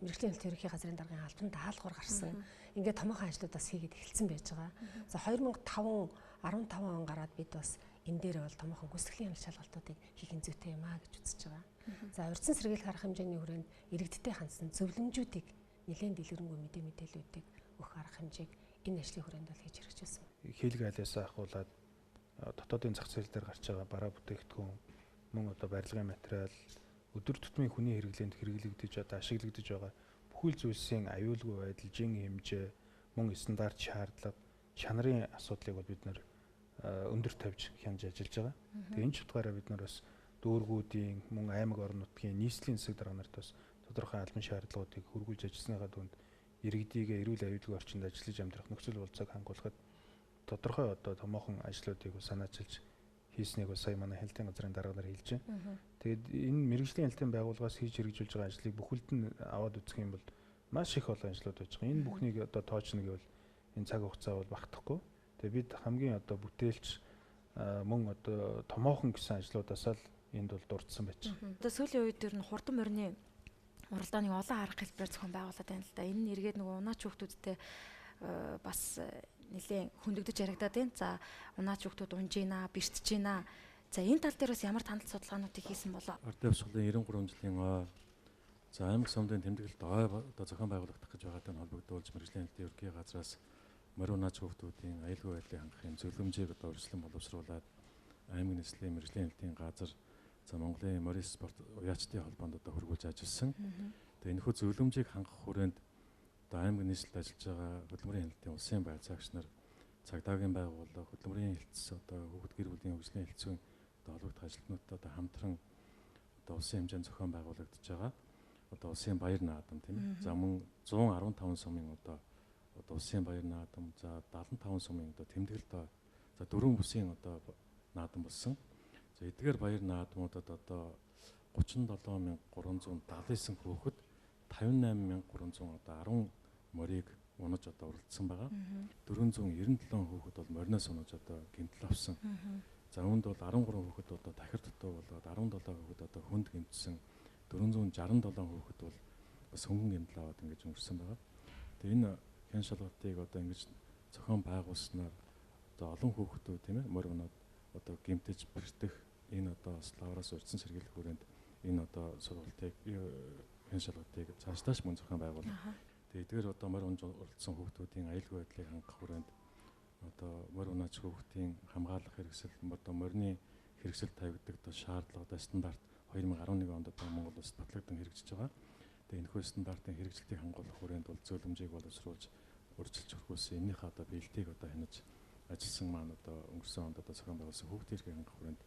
Speaker 6: мэргэжлийн хяналт ерөнхий газрын даргын албан даалгавар гарсан. Ингээд томоохон ажлууд бас хийгээд эхэлсэн байж байгаа. За 2005 15 он гараад бид бас энэ дээр бол томоохон гүйцэтгэлийн хяналт шалгалтуудыг хийх зүйтэй юм а гэж үзэж байгаа. За урьдчилан сэргийлэх арга хэмжээний хүрээнд иргэдтэй хандсан зөвлөмжүүдийг нэлээд дэлгэрэнгүй мэдээллүүдийг өгөх арга хэмжээг энэ ажлын хүрээнд бол хийж хэрэгжүүлсэн.
Speaker 2: Хийлэг айлаас ахуулаад дотоодын зах зээл дээр гарч байгаа бараа бүтээгдэхүүн, мөн одоо барилгын материал, өдөр тутмын хүний хэрэглээнд хэрэглэгдэж одоо ашиглагдаж байгаа бүхэл зүйлсийн аюулгүй байдал, жин хэмжээ, мөн стандарт шаардлага, чанарын асуудлыг бол бид нэр өндөр тавьж хянаж ажиллаж байгаа. Тэгээ энэ ч утгаараа бид нар бас дүүргүүдийн мөн аймаг орон нутгийн нийслэлийн засаг дарга нарт бас тодорхой албан шаардлагуудыг хөргүүлж ажилласныхаа түнд иргэдийгээ эрүүл аюулгүй орчинд ажиллаж амьдрах нөхцөл болцоог хангуулахад тодорхой одоо томоохон ажлуудыг санаачилж хийснийг бол сая манай хяналтын газрын дарга нар хэлж байна. Тэгээд энэ мэргэжлийн хяналтын байгууллагаас хийж хэрэгжүүлж байгаа ажлыг бүхэлд нь аваад үзэх юм бол маш их олон ажлууд байж байгаа. Энэ бүхнийг одоо тоочно гэвэл энэ цаг хугацаа бол багтахгүй. Тэгээд бид хамгийн одоо бүтээлч мөн одоо томоохон гэсэн ажлуудаасаа л энд бол дурдсан байж.
Speaker 1: Одоо сүүлийн үед ер нь хурдан морины уралдааныг олон арга хэлбэрээр зохион байгуулад байна л да. Энэ нь эргээд нөгөө унаач хүүхдүүдтэй бас нэлээд хөндөгдөж яригадаад байна. За унаач хүүхдүүд унж гинэ, бэртэж гинэ. За энэ тал дээр бас ямар танил судалгаануудыг хийсэн болоо?
Speaker 7: Ард явсгалын 93 жилийн ой, за аймаг сумдын тэмдэглэлт ой одоо зохион байгуулагдах гэж байгаатай холбогдуулж мэргэжлийн хяналтын ерөнхий газраас морин унаач хүүхдүүдийн аюулгүй байдлыг хангах юм зөвлөмжийг одоо өрсөлдөн боловсруулад аймаг нийслэлийн мэргэжлийн хяналтын газар, за Монголын морин спорт уяачдын холбоонд одоо хөргүүлж ажилласан. Тэгээ энэхүү зөвлөмжийг хангах хүрээнд одоо аймаг нийслэлд ажиллаж байгаа хөдөлмөрийн хяналтын улсын байцаагч нар, цагдаагийн байгууллага, хөдөлмөрийн хэлтс, одоо хүүхэд гэр бүлийн хөгжлийн хэлтсийн одоо холбогдох ажилтнуудтай одоо хамтран одоо улсын хэмжээнд зохион байгуулагдаж байгаа одоо улсын баяр наадам, тийм ээ. За мөн 115 сумын одоо улсын баяр наадам, за 75 сумын одоо тэмдэглэлт, за дөрвөн бүсийн одоо наадам болсон. За эдгээр баяр наадмуудад одоо 37379 хүүхэд 58300 одоо 10 морийг унаж одоо уралдсан байгаа. 497 хүүхэд бол мориноос унаж одоо гэмтэл авсан. За үүнд бол 13 хүүхэд одоо тахир дутуу болоод, 17 хүүхэд одоо хүнд гэмтсэн, 467 хүүхэд бол бас хөнгөн гэмтэл аваад ингэж өнгөрсөн байгаа. Тэгээ энэ хян шалгалтыг одоо ингэж зохион байгуулснаар одоо олон хүүхдүүд, тийм ээ, морь унаад одоо гэмтэж бэртэх энэ одоо бас лавраас урьдчилан сэргийлэх хүрээнд энэ одоо сургалтыг, хян шалгалтыг цаашдаа ч мөн зохион байгуулах. Тэгээ эдгээр одоо морь унж оролцсон хүүхдүүдийн аюулгүй байдлыг хангах хүрээнд одоо морь унаач хүүхдийн хамгаалах хэрэгсэл, одоо морины хэрэгсэл тавигдаг одоо шаардлага, одоо стандарт 2011 онд одоо Монгол улсад батлагдан хэрэгжиж байгаа. Тэгээ энэхүү стандартын хэрэгжилтийг хангуулах хүрээнд бол зөвлөмжийг боловсруулж урьдчилж өрхүүлсэн энэнийхээ одоо бэлтгийг одоо хянаж ажилласан маань одоо өнгөрсөн онд одоо зохион байгуулсан хүүхдийн эрхийг хангах хүрээнд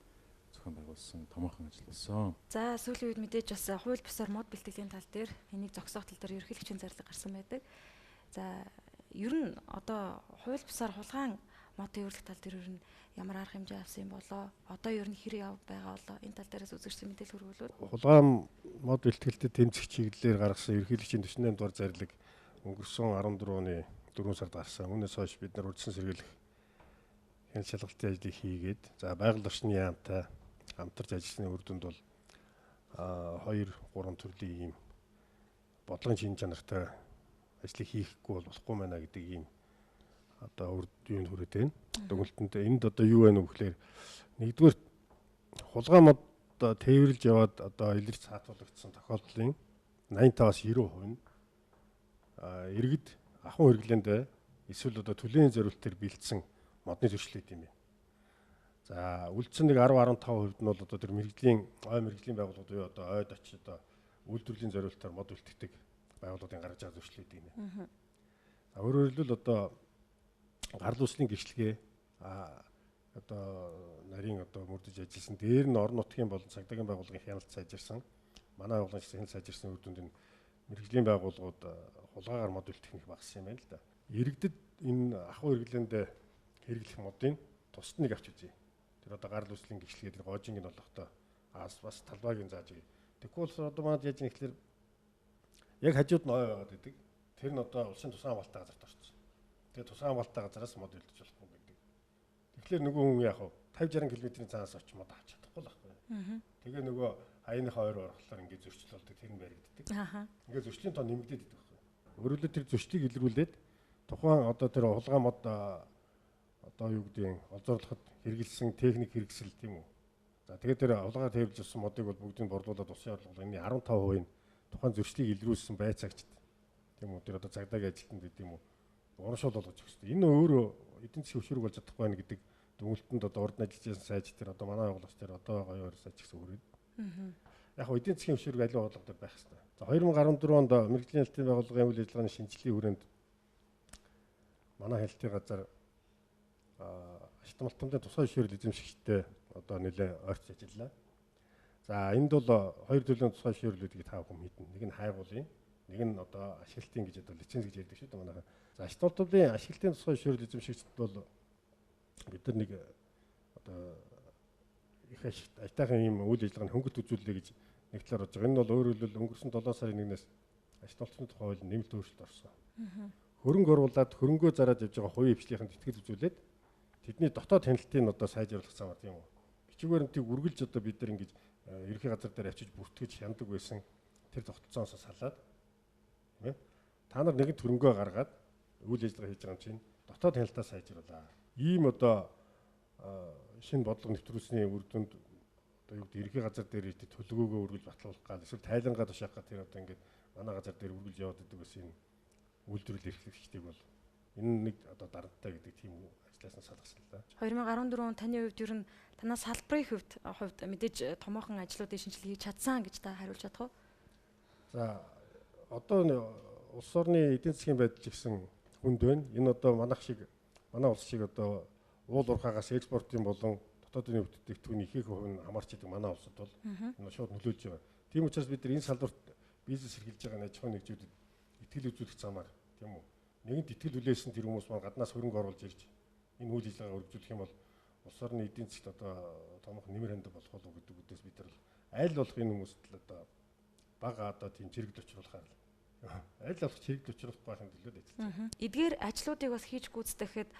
Speaker 7: зохион байгуулсан томоохон ажил болсон.
Speaker 1: За сүүлийн үед мэдээж бас хууль бусаар мод бэлтгэлийн тал дээр энийг зогсоох тал дээр ерөнхийлөгчийн зарлага гарсан байдаг. За ер нь одоо хууль бусаар хулгайн мод тээвэрлэх тал дээр ер нь ямар арга хэмжээ авсан юм болоо? Одоо ер нь хэр яв байгаа болоо? Энэ тал дээрээс үзэгчдийн мэдээлэл хүргүүлвэл.
Speaker 8: Хулгайн мод бэлтгэлтэд тэмцэх чиглэлээр гаргасан ерөнхийлөгчийн 48 дугаар зарлаг өнгөрсөн 14 оны 4 сард гарсан. Үүнээс хойш бид нар урьдчилан сэргийлэх хяналт шалгалтын ажлыг хийгээд, за байгаль орчны яамтай хамтарч ажилласны үр дүнд бол 2 3 төрлийн ийм бодлогын чин чанартай ажлыг хийхгүй бол болохгүй байна гэдэг ийм одоо үр юунд хүрээд байна. Дүгнэлтэнд энд одоо юу байна вэ гэхээр нэгдүгээр хулгай мод тээвэрлж яваад одоо илэрч цаатуулагдсан тохиолдлын 85-аас 90% нь иргэд ахуйн хэрэглээнд эсвэл одоо төлөөний зориултаар бэлдсэн модны зөрчлүүд юм байна. За үлдсэн нэг 10 15% нь бол одоо тэр мэргэжлийн ой мэргэжлийн байгууллагууд буюу одоо ойд очиж одоо үйлдвэрлэлийн зориултаар мод үлддэг байгууллагуудын гаргаж байгаа зөрчлүүд юм байна. За өөрөөр хэлбэл одоо гарал үүслийн гэрчлэгээ одоо нарийн одоо мөрдөж ажилласан, дээр нь орон нутгийн болон цагдаагийн байгууллагын хяналт сайжирсан, манай байгууллагын хяналт сайжирсан үр дүнд энэ мэргэжлийн байгууллагууд хулгайгаар мод үлдэх нэг багассан юм байна л да. Иргэдэд энэ ахуй хэрэглээнд хэрэглэх модын тусад нэг авч үзье. Тэр одоо гарал үүслийн гэрчлэгээ тэр гоожинг нь болохдоо бас талбайг нь зааж өгье. Тэгэхгүй бол одоо манад яаж юм гэхэлэр яг хажууд нь ой байгаад байдаг. Тэр нь одоо улсын тусгай хамгаалалттай газарт орсон. Тэгээ тусгай хамгаалалттай газараас мод үлдэж болохгүй гэдэг. Тэгэхээр нөгөө хүн яах вэ? 50 60 км-ийн цаанаас очиж мод авч чадахгүй л байхгүй. Тэгээ нөгөө хаяныхаа ойр орохлоор ингээд зөрчил болдог, тэр нь баригддаг. Ингээд зөрчлийн тоо нэмэгдээд идэх байхгүй. Өөрөөр хэлбэл тэр зөрчлийг илрүүлээд тухайн одоо тэр хулгай мод одоо юу гэдгийг олзуурлахад хэрэгэлсэн техник хэрэгсэл, тийм үү. За тэгээд тэр хулгай тээвэрлж авсан модыг бол бүгдийг борлуулад улсын орлого энэ 15% нь тухайн зөрчлийг илрүүлсэн байцаагчд, тийм үү, тэр одоо цагдаагийн ажилтнанд гэдэг юм уу, урамшуул болгож өгөх хэрэгтэй. Энэ өөрөө эдийн засгийн хөшүүрэг болж чадахгүй байна гэдэг дүгнэлтэнд одоо урд нь ажиллаж байсан сайж тэр одоо манай байгууллагч тэр одоо байгаа юу сайж гэсэн хүрээд. Яг нь эдийн засгийн хөшүүрэг аливаа бодлого дээр байх хэрэгтэй. За 2014 онд мэргэжлийн хяналтын байгууллагын үйл ажиллагааны шинжилгээний хүрээнд манай хяналтын газар ажилтан малтамдын тусгай зөвшөөрөл эзэмшигчтэй одоо нэлээд ойрч ажиллаа. За энд бол хоёр төрлийн тусгай зөвшөөрлүүдийг та бүхэн мэднэ. Нэг нь хайгуулын, нэг нь одоо ашиглалтын гэж одоо лиценз гэж ярьдаг шүү дээ манайхан. За ажилтан малтамдын ашиглалтын тусгай зөвшөөрөл эзэмшигчд бол бид нар нэг одоо их аятайхан ийм үйл ажиллагааны хөнгөлт үзүүллээ гэж нэг талаар бодож байгаа. Энэ бол өөрөөр хэлбэл өнгөрсөн 7 сарын 1-ээс ажилтан малтамдын тухай хууль нэмэлт өөрчлөлт орсон. Хөрөнгө оруулаад хөрөнгөө зараад явж байгаа хувийн хвшлийнхэнд тэтгэл үзүүлээд тэдний дотоод хяналтыг одоо сайжруулах замаар, тийм үү. Бичиг баримтыг үргэлж одоо бид нар ингэж ерөнхий газар дээр очиж бүртгэж хяндаг байсан тэр тогтолцоосоо салаад, тийм ээ. Та нар нэгэн хөрөнгөө гаргаад үйл ажиллагаа хийж байгаа юм чинь дотоод хяналтаа сайжруулаа. Ийм одоо шинэ бодлого нэвтрүүлсний үр дүнд одоо юу гэдэг ерөнхий газар дээр төлөвөөгөө үргэлж батлуулах гал эсвэл тайлангаа тушаах гал тэр одоо ингэж манай газар дээр үргэлж яваад идэг байсан энэ үйлдвэрлэл эрхлэгчдийг бол Энэ нэг одоо дарамттай гэдэг тийм ажлаас нь салгасан л да.
Speaker 1: 2014 он таны хувьд ер нь танаа салбарын хувьд мэдээж томоохон ажлуудын шинжилгээ хийж чадсан гэж та хариулж чадах уу?
Speaker 8: За одоо улс орны эдийн засгийн байдал ч гэсэн хүнд байна. Энэ одоо манай улс шиг одоо уул уурхаагаас экспортын болон дотоодын бүтээгдэхүүний ихэнх хувь нь хамаарч идэг манай улсад бол энэ шууд нөлөөлж байгаа. Тийм учраас бид нар энэ салбарт бизнес эрхэлж байгаа аж ахуйн нэгжүүдэд итгэл үзүүлэх замаар тийм үү? Нэгэнт итгэл хүлээсэн тэр хүмүүс маань гаднаас хөрөнгө оруулж ирж энэ үйл ажиллагаа өргөжүүлэх юм бол улс орны эдийн засгт одоо томоохон нэмэр хандив болох болов гэдэг үдээс бид нар аль болох энэ хүмүүст л одоо бага одоо тийм чирэгдэл учруулахаар л аль болох чирэгдэл учруулах байхын төлөө ажиллаж
Speaker 1: байна. Эдгээр ажлуудыг бас хийж гүйцэтгэхэд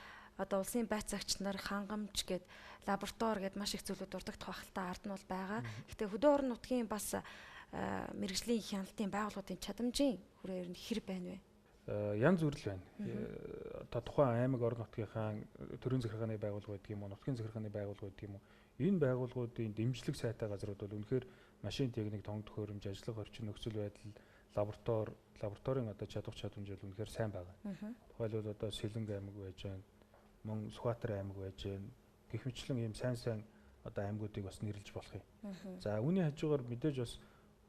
Speaker 1: одоо улсын байцаагч нар хангамж гээд лаборатори гээд маш их зүйлүүд дурддах байх л та ард нь бол байгаа. Гэтэ хөдөө орон нутгийн бас мэргэжлийн хяналтын байгууллагуудын чадамжийн хүрээ ер нь хэр байна вэ?
Speaker 2: Янз бүр л байна. Одоо тухайн аймаг орон нутгийнхаа төрийн захиргааны байгууллага байдаг юм уу, нутгийн захиргааны байгууллага байдаг юм уу? Энэ байгууллагуудын дэмжлэг сайтай газрууд бол үнэхээр машин техник, тоног төхөөрөмж, ажиллах орчин, нөхцөл байдал, лабораторийн одоо чадвар чадамж бол үнэхээр сайн байгаа. Тухайлбал одоо Сэлэнг аймаг байж байна, мөн Сүхбаатар аймаг байж байна. Гэх мэтлэн ийм сайн одоо аймагуудыг бас нэрлэж болох юм. За үүний хажуугаар мэдээж бас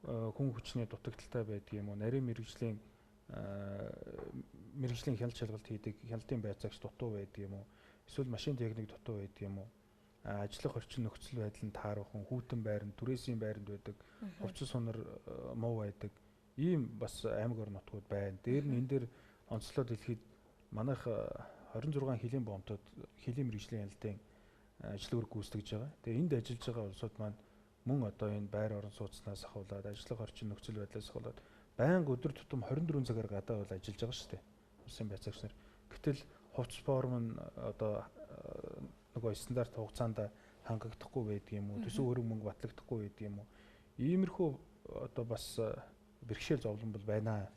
Speaker 2: хүн хүчний дутагдaltaй байдаг юм уу, нарийн мэргэжлийн хяналт шалгалт хийдэг хяналтын байцаагч дутуу байдаг юм уу, эсвэл машин техник дутуу байдаг юм уу, ажиллах орчин нөхцөл байдал нь тааруухан, хүүтэн байранд, түрээсийн байранд байдаг, хувцас сунар муу байдаг ийм бас аймаг орон нутгууд байна. Дээр нь энэ дээр онцлоод хэлэхэд манайх 26 хөлийн бомтод хөлийн мэргэжлийн хяналтын ажил үүрэг гүйцэтгэж байгаа. Тэгээ энд ажиллаж байгаа улсууд маань мөн одоо энэ байр орон сууцнаас ахуулаад ажиллах орчин нөхцөл байдлаас ахуулаад байнга өдөр тутам 24 цагаар гадаа бол ажиллаж байгаа шүү дээ. Улсын байцаагч нар. Гэтэл хувцас форм нь одоо нөгөө стандарт хугацаанд хангагдахгүй байдаг юм уу? Төсөв хөрөнгө мөнгө батлагдахгүй байдаг юм уу? Иймэрхүү одоо бас бэрхшээл зовлон бол байна.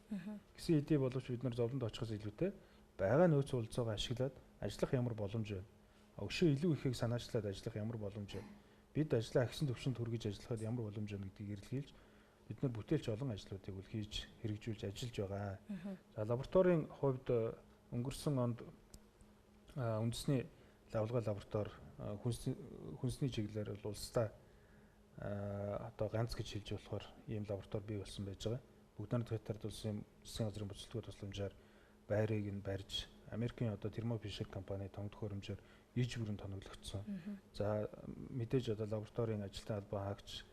Speaker 2: Гэсэн хэдий боловч бид нар зовлонд очихоос илүүтэй байгаа нөөц уулзаагаа ашиглаад ажиллах ямар боломж байна? Өшөө илүү ихийг санаачлаад ажиллах ямар боломж байна? Бид ажлаа агсан төвшөнд хүргэж ажиллахад ямар боломж байна гэдгийг эрэлхийлж бид нар бүтээлч олон ажлуудыг үл хийж хэрэгжүүлж ажиллаж байгаа. За лабораторийн хувьд өнгөрсөн онд үндэсний лавлгаа лаборатори хүнсний чиглэлээр бол улсдаа одоо ганц гэж хэлж болохоор ийм лаборатори бий болсон байж байгаа. Бүгд найрамдах Хятад улсын засгийн газрын бүцэлтгөө тусламжаар байрыг нь барьж Америкийн одоо Thermo Fisher компани тоног төхөөрөмжөөр иж бүрэн тоноглогдсон. За мэдээж одоо лабораторийн ажилтны албан хаагч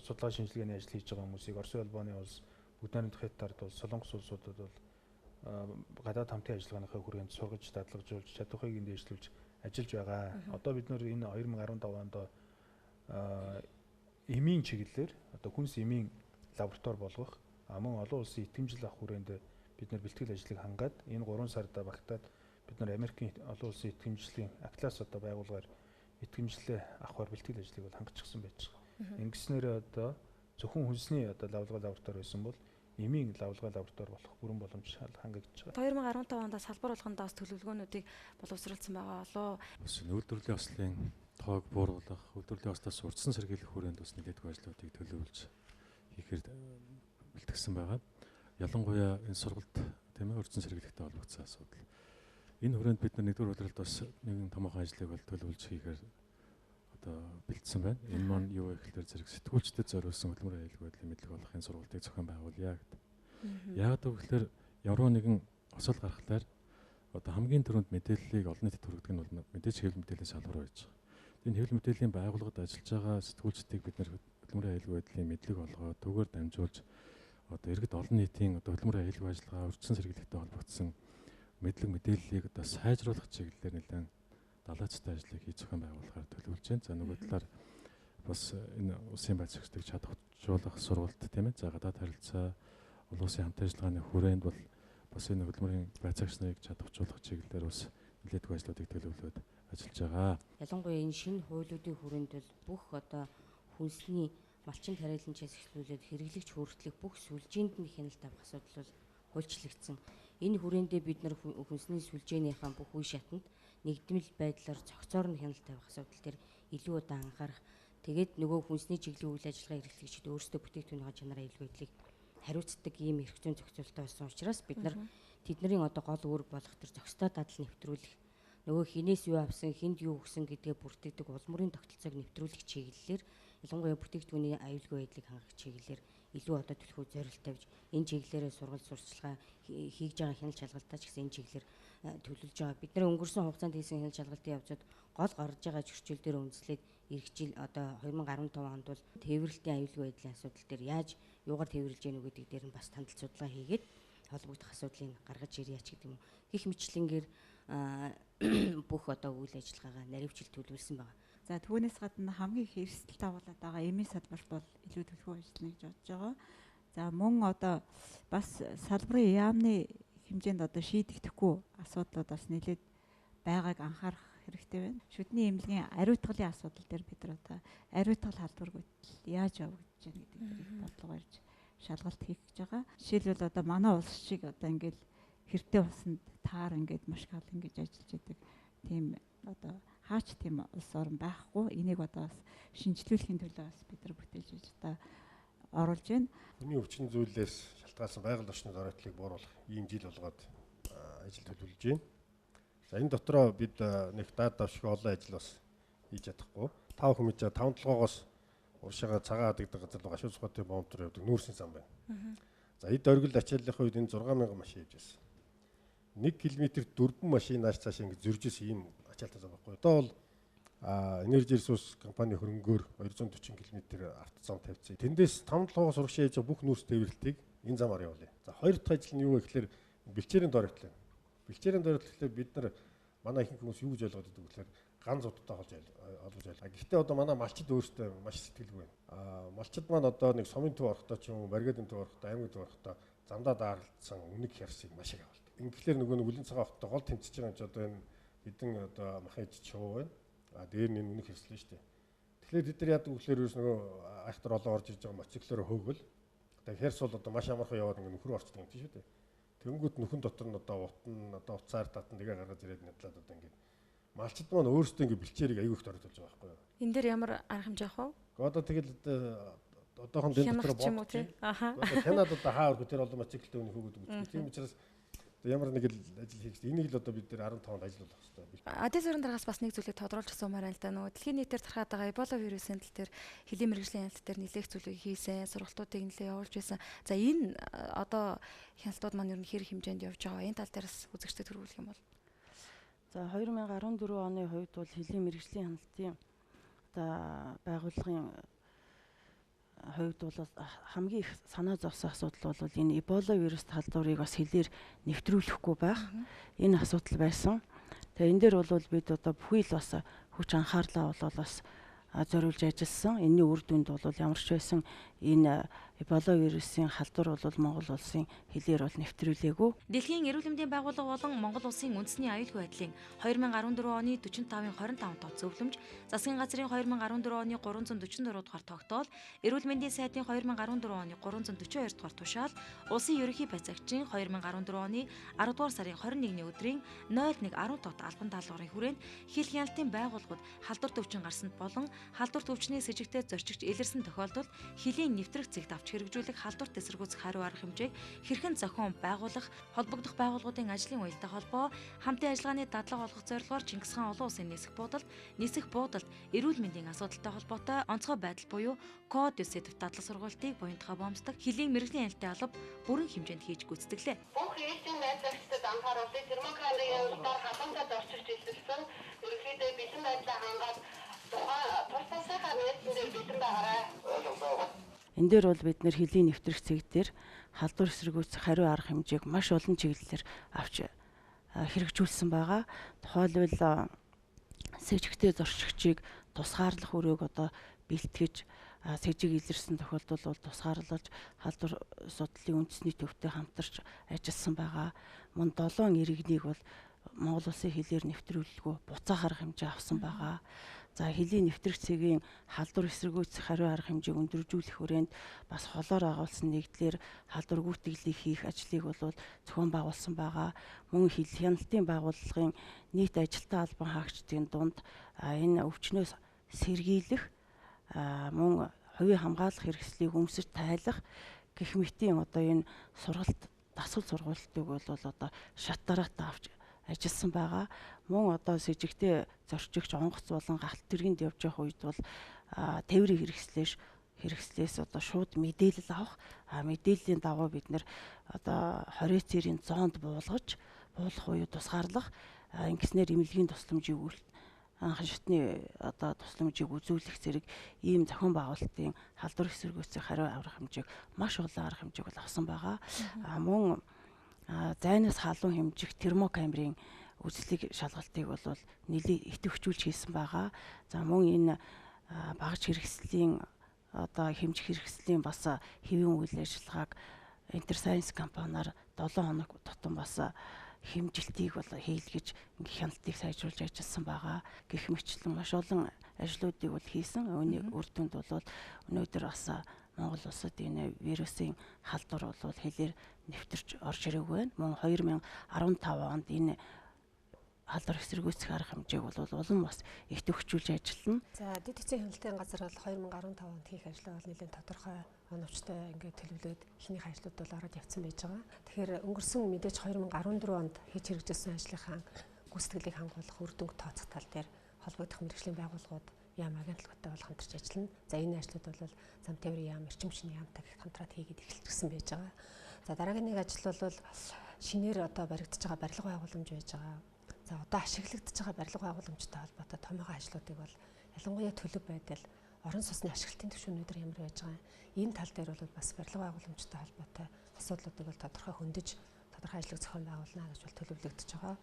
Speaker 2: судалгаа шинжилгээний ажил хийж байгаа хүмүүсийг Оросын холбооны улс, Бүгд найрамдах Хятад улс, Солонгос улсуудад бол гадаад хамтын ажиллагааныхаа хүрээнд сургаж, дадлагжуулж, чадварыг нь дээшлүүлж ажиллаж байгаа. Одоо бид нэр энэ 2015 онд эмийн чиглэлээр одоо хүнс эмийн лаборатори болгох, мөн олон улсын итгэмжил авах хүрээнд бид нар бэлтгэл ажлыг хангаад энэ 3 сарда багтаад бид нар Америкийн олон улсын итгэмжлийн Атлас одоо байгууллагаар итгэмжлээ авахар бэлтгэл ажлыг бол хангацсан байж байгаа. Ингэснээрээ одоо зөвхөн хүнсний одоо лавлгаа лаборатори байсан бол эмийн лавлгаа лаборатори болох бүрэн боломж хангагдж
Speaker 1: байгаа. 2015 онд салбар болгондоо бас төлөвлөгөөнүүдийг боловсруулсан байгаа болоо.
Speaker 7: Бас үйлдвэрлэлийн ослын тоог бууруулах, үйлдвэрлэлийн ослоос урдсан сэргийлэх хүрээнд бас нэлээдгүй ажлуудыг төлөвлөж хийхээр бэлтгэсэн байгаа. Ялангуяа энэ сургалт тийм урдсан сэргийлэхтэй холбогдсон асуудал. Энэ хүрээнд бид нар нэгдүгээр улиралд бас нэгэн томоохон ажлыг бол төлөвлөж хийхээр одоо бэлдсэн байна. Энэ маань юу вэ гэхээр зэрэг сэтгүүлчдэд зориулсан хөдөлмөрийн аюулгүй байдлын мэдлэг олохын сургалтыг зохион байгуулъя гэдэг. Яагаад гэвэл ямар нэгэн осол гаргахлаар одоо хамгийн түрүүнд мэдээллийг олон нийтэд хүргэдэг нь бол мэдээж хэвлэл мэдээллийн салбар байж байгаа. Энэ хэвлэл мэдээллийн байгууллагад ажиллаж байгаа сэтгүүлчдийг бид нар хөдөлмөрийн аюулгүй байдлын мэдлэг олгоод түүгээр дамжуулж одоо иргэд олон нийтийн одоо хөдөлмөрийн аюулгүй ажиллагаа урьдчилан сэргийлэхтэй холбогдсон мэдлэг мэдээллийг одоо сайжруулах чиглэлээр нэлээд далайцтай ажлыг хийж зохион байгуулахаар төлөвлөж байна. За нөгөө талаар бас энэ улсын байцаагчдыг чадваржуулах сургалт тийм. За гадаад харилцаа олон улсын хамт ажиллагааны хүрээнд бол бас энэ хөдөлмөрийн байцаагч нарыг чадваржуулах чиглэлээр бас нэлээдгүй ажлуудыг төлөвлөөд ажиллаж байгаа.
Speaker 4: Ялангуяа энэ шинэ хуулиудын хүрээнд бол бүх одоо хүнсний малчин тариаланчаас эхлүүлээд хэрэглэгч хүртэлх бүх сүлжээнд нь хяналт авах асуудал бол хуульчлагдсан. Энэ хүрээндээ бид нар хүнсний сүлжээнийхээ бүх үе шатанд нэгдмэл байдлаар цогцоор нь хяналт тавих асуудал дээр илүү удаа анхаарах. Тэгээд нөгөө хүнсний чиглэлийн үйл ажиллагаа эрхлэгчид өөрсдөө бүтээгдэхүүнийхээ чанар аюулгүй байдлыг хариуцдаг ийм эрх зүйн зохицуулттай болсон учраас бид нар Тэдний одоо гол үүрэг болох тэр зохистой дадал нэвтрүүлэх, нөгөө хинээс юу авсан, хүнд юу өгсөн гэдгээ бүртгэдэг улам бүрийн тогтолцоог нэвтрүүлэх чиглэлээр, ялангуяа бүтээгдэхүүний аюулгүй байдлыг хангах чиглэлээр илүү одоо түлхүү зорилт тавьж энэ чиглэлээрээ сургалт сурталчилгаа хийж байгаа, хяналт шалгалтаа ч гэсэн энэ чиглэлээр төлөвлөж байгаа. Бид нар өнгөрсөн хугацаанд хийсэн хяналт шалгалтын явцад гол гарч байгаа чөрчил дээр үндэслээд эх жил одоо 2015 онд бол тээвэрлэлтийн аюулгүй байдлын асуудал дээр яаж юугаар тээвэрлэж гэнэ гэдэг дээр нь бас тандал судалгаа хийгээд холбогдох асуудлыг гаргаж ирье ч гэдэг юм уу. Гэх мэтлэнгээр бүх одоо үйл ажиллагаагаа наривчил төлөвлөсөн байгаа.
Speaker 5: За, түүнээс гадна хамгийн их эрсдэл дагуулад байгаа эмийн салбарт бол илүү төлхөө ажиллана гэж бодож байгаа. За, мөн одоо бас салбарын яамны хэмжээнд одоо шийдэгдэхгүй асуудлууд бас нэлээд байгааг анхаарах хэрэгтэй байна. Шүдний эмнэлгийн ариутгалын асуудал дээр бид нар одоо ариутгал халдваргүйтэл яаж явагдаж байна гэдэг дээр их бодлого барьж шалгалт хийх гэж байгаа. Жишээлбэл, одоо манай улс шиг одоо ингээл хэртэй усанд таар ингээд маш гал ингэж ажиллаж идэг тийм одоо хаач тийм улс орн байхгүй. Энийг одоо бас шинжлүүлэхийн төлөө бас бид нар бүтээж одоо оруулж байна.
Speaker 8: Хүний өвчин зүйлээс шалтгаалсан байгаль орчны доройтлыг бууруулах ийм жил болгоод ажил төлөвлөж байна. За, энэ дотроо бид нэг даад давшиг олон ажил бас хийж чадахгүй. Тав хүмүүс таван толгоогоос уршаага цагаан хадагдаг газар руу гашуу цухатын бомб руу явдаг нүүрсийн зам байна. За, эд оргил ачааллынхаа үед энэ 6000 машин явж байсан. 1 км 4 машин нааш цааш ингэ зөрж исэн ийм ачаалтай зам байхгүй. Одоо бол Energy Resource компани хөрөнгөөр 240 км автозам тавьсан. Тэндээс таван толгоогоос урагшаа хийж байгаа бүх нүүрс тээвэрлэлтийг энэ замаар явуулъя. За, хоёр дахь ажил нь юу вэ гэхээр бэлчээрийн дор хэвтлээ. Бэлчээрийн дор хэвтлээ бид нар манай ихэнх хүмүүс юу гэж ойлгоод байдаг вэ гэхээр ганц удаа холж олгож байлаа. Гэхдээ одоо манай малчид өөрсдөө маш сэтгэлгүй байна. Малчид маань одоо нэг сумын төв орохдоо ч юм уу, Маргаадын төв орохдоо, аймгийн төв орохдоо замдаа даарлдсан үнэг хярсыг маш их авалдаг. Ингэхлээр нөгөө нэг үлийн цагаан хоттой гол тэмцэж байгаа юм чи одоо энэ хэдэн одоо махын иж чуу байна. Дээр нь энэ үнэг хэрслэн шүү дээ. Тэгэхээр тэд нар яадаг вэ гэхээр ерөөс нөгөө айхтар олон орж иж байгаа мотоциклоор хөөгөл. Тэгээ хярс бол одоо маш амархан яваад ингэ нөхрөө орчдөг юм тийм шүү дээ. Тэнгүүд нөхөн дотор нь одоо утан одоо уцаар татан тэгээ гаргаж ирээд нядлаад одоо ингэ малчид маань өөрсдөө ингэ бэлчээрийг аягүй их дордолж байгаа байхгүй юу.
Speaker 1: Энэ дээр ямар арга хэмжээ авах вэ?
Speaker 8: Одоо тэгэл одоохон дэн дотор
Speaker 1: бодож.
Speaker 8: Аха. Одоо хянаад одоо хаа өргө тэр олон мотоциклтэй өнөх хөөгд үздэг. Тийм учраас ямар нэг л ажил хийх. Энийг л одоо бид нэр 15-нд ажиллах хэрэгтэй.
Speaker 1: Адис өрн дараагаас бас нэг зүйлийг тодруулж асуумаар байна л да. Нөгөө дэлхийн нийтээр тархаад байгаа Эбола вирусын тал дээр хөлийн мэргэжлийн хяналт дээр нэлээх зүйлийг хийсэн, сургалтуудыг нэлээ явуулж байсан. За, энэ одоо хяналтууд маань ер нь хэр хэмжээнд явж байгаа? Энэ тал дээрс үзэгчдэд төрүүлэх юм бол.
Speaker 3: За, 2014 оны хувьд бол хөлийн мэргэжлийн хяналтын одоо байгууллагын хувьд бол хамгийн их санаа зовсон асуудал бол энэ Эбола вирус халдварыг бас хэлээр нэвтрүүлэхгүй байх энэ асуудал байсан. Тэгээ энэ дээр бол бид одоо бүхий л бас хүч анхаарлаа бол бас зориулж ажилласан. Энэний үр дүнд бол ямар ч байсан энэ Эбола вирусын халдвар бол Монгол улсын хэлээр бол нэвтрүүлээгүй.
Speaker 1: Дэлхийн эрүүл мэндийн байгууллага болон Монгол улсын үндэсний аюулгүй байдлын 2014 оны 45-ын 25 тоо зөвлөмж, засгийн газрын 2014 оны 344 дугаар тогтоол, эрүүл мэндийн сайдын 2014 оны 342 дугаар тушаал, улсын ерөнхий байцаагчийн 2014 оны 10 дугаар сарын 21-ний өдрийн 01:10 тот албан даалгаврын хүрээнд хил хяналтын байгууллагууд халдвар төвчин гарсанд болон халдвар төвчний сэжигтэй зорчигч илэрсэн тохиолдолд хөлийн нэвтрэх зэгт авч хэрэгжүүлэх халдварт эсэргүүцэх хариу арга хэмжээг хэрхэн зохион байгуулах, холбогдох байгууллагуудын ажлын уялдаа холбоо, хамтын ажиллагааны дадлага олгох зорилгоор Чингис хаан олон улсын нисэх буудалд эрүүл мэндийн асуудалтай холбоотой онцгой байдал буюу код 9 сэдвт дадлага сургалтыг буянтгаа бомбдох хөлийн мэргэжлийн хяналтын алба бүрэн хэмжээнд хийж гүйцэтгэлээ.
Speaker 9: Бүх ээлжийн найзагчдад анхааруулъя. Термокамерын урдаар халуунтай зорчигч илэрсэн. Ерөнхийдөө бэлэн байдлаа хангаад тухайн тус тусынхаа нээлтэн дээр бэлэн байгаарай.
Speaker 3: Энэ дээр бол бид нэр хөлийн нэвтрэх цэг дээр халдвар эсэргүүцэх хариу арга хэмжээг маш олон чиглэлээр авч хэрэгжүүлсэн байгаа. Тухайлбал сэжигтэй зорчигчийг тусгаарлах өрөөг одоо бэлтгэж сэжиг илэрсэн тохиолдолд бол тусгаарлаж халдвар судлалын үндэсний төвтэй хамтарч ажилласан байгаа. Мөн 7 иргэнийг бол Монгол улсын хэлээр нэвтрүүлэлгүй буцаах арга хэмжээ авсан байгаа. За, хөлийн нэвтрэх цэгийн халдвар эсэргүүцэх хариу арга хэмжээг өндөржүүлэх хүрээнд бас холоор агуулсан нэгдлэр халдвар гүйтгэлийг хийх ажлыг бол зохион байгуулсан байгаа. Мөн хил хяналтын байгууллагын нийт ажилтан албан хаагчдын дунд энэ өвчнөөс сэргийлэх, мөн хувийн хамгаалах хэрэгслийг өмсөж тайлах гэх мэтийн одоо энэ сургалт дасгал сургалтыг бол одоо шат дараатай авч ажилласан байгаа. Мөн одоо сэжигтэй зорчигч онгоц болон галт тэргэнд явж явах үед бол тээврийн хэрэгслээс одоо шууд мэдээлэл авах. Мэдээллийн дагуу бид нэр одоо 20 цэрийн зоонд буулгах буюу тусгаарлах, ингэснээр эмнэлгийн тусламжийг анхан шатны одоо тусламжийг үзүүлэх зэрэг ийм зохион байгуулалтын халдвар эсэргүүцэх хариу аврах хэмжээг маш олон арга хэмжээг бол авсан байгаа. Мөн зайнаас халуун хэмжих термокамерын үзлэг шалгалтыг бол нэлээд идэвхжүүлж хийсэн байгаа. За мөн энэ багаж хэрэгслийн одоо хэмжих хэрэгслийн бас хэвийн үйл ажиллагааг Enterscience компаниар 7 хоног тутам бас хэмжилтийг бол хийлгэж хяналтыг сайжруулж ажилласан байгаа. Гэх мэтчлэн маш олон ажлуудыг бол хийсэн. Үүний үр дүнд бол өнөөдөр бас Монгол улсад энэ вирусын халдвар бол хэлээр нэвтэрч орж ирээгүй байна. Мөн 2015 онд энэ халдвар эсэргүүцэх арга хэмжээг бол улам бас идэвхжүүлж ажиллана.
Speaker 6: За дэд эцсийн хяналтын газар бол 2015 онд хийх ажлаа бол нэлээд тодорхой оновчтой ингээд төлөвлөөд эхнийх ажлууд бол ороод явцсан байж байгаа. Тэгэхээр өнгөрсөн мэдээж 2014 онд хийж хэрэгжүүлсэн ажлынхаа гүйцэтгэлийг хангуулах үр дүнг тооцох тал дээр холбогдох мэргэжлийн байгууллагууд яам агентлагуудтай бол хамтарч ажиллана. За энэ ажлууд бол зам тээврийн яам, эрчим хүчний яамтай хамтраад хийгээд эхэлчихсэн байж байгаа. За дараагийн нэг ажил бол шинээр одоо баригдаж байгаа барилга байгууламж байж байгаа. За одоо ашиглагдаж байгаа барилга байгууламжтай холбоотой томоохон ажлуудыг бол ялангуяа төлөв байдал, орон сууцны ашиглалтын түвшин өнөөдөр ямар байж байгаа. Энэ тал дээр бол бас барилга байгууламжтай холбоотой асуудлуудыг бол тодорхой хөндөж, тодорхой ажлыг зохион байгуулна гэж бол төлөвлөгдөж байгаа.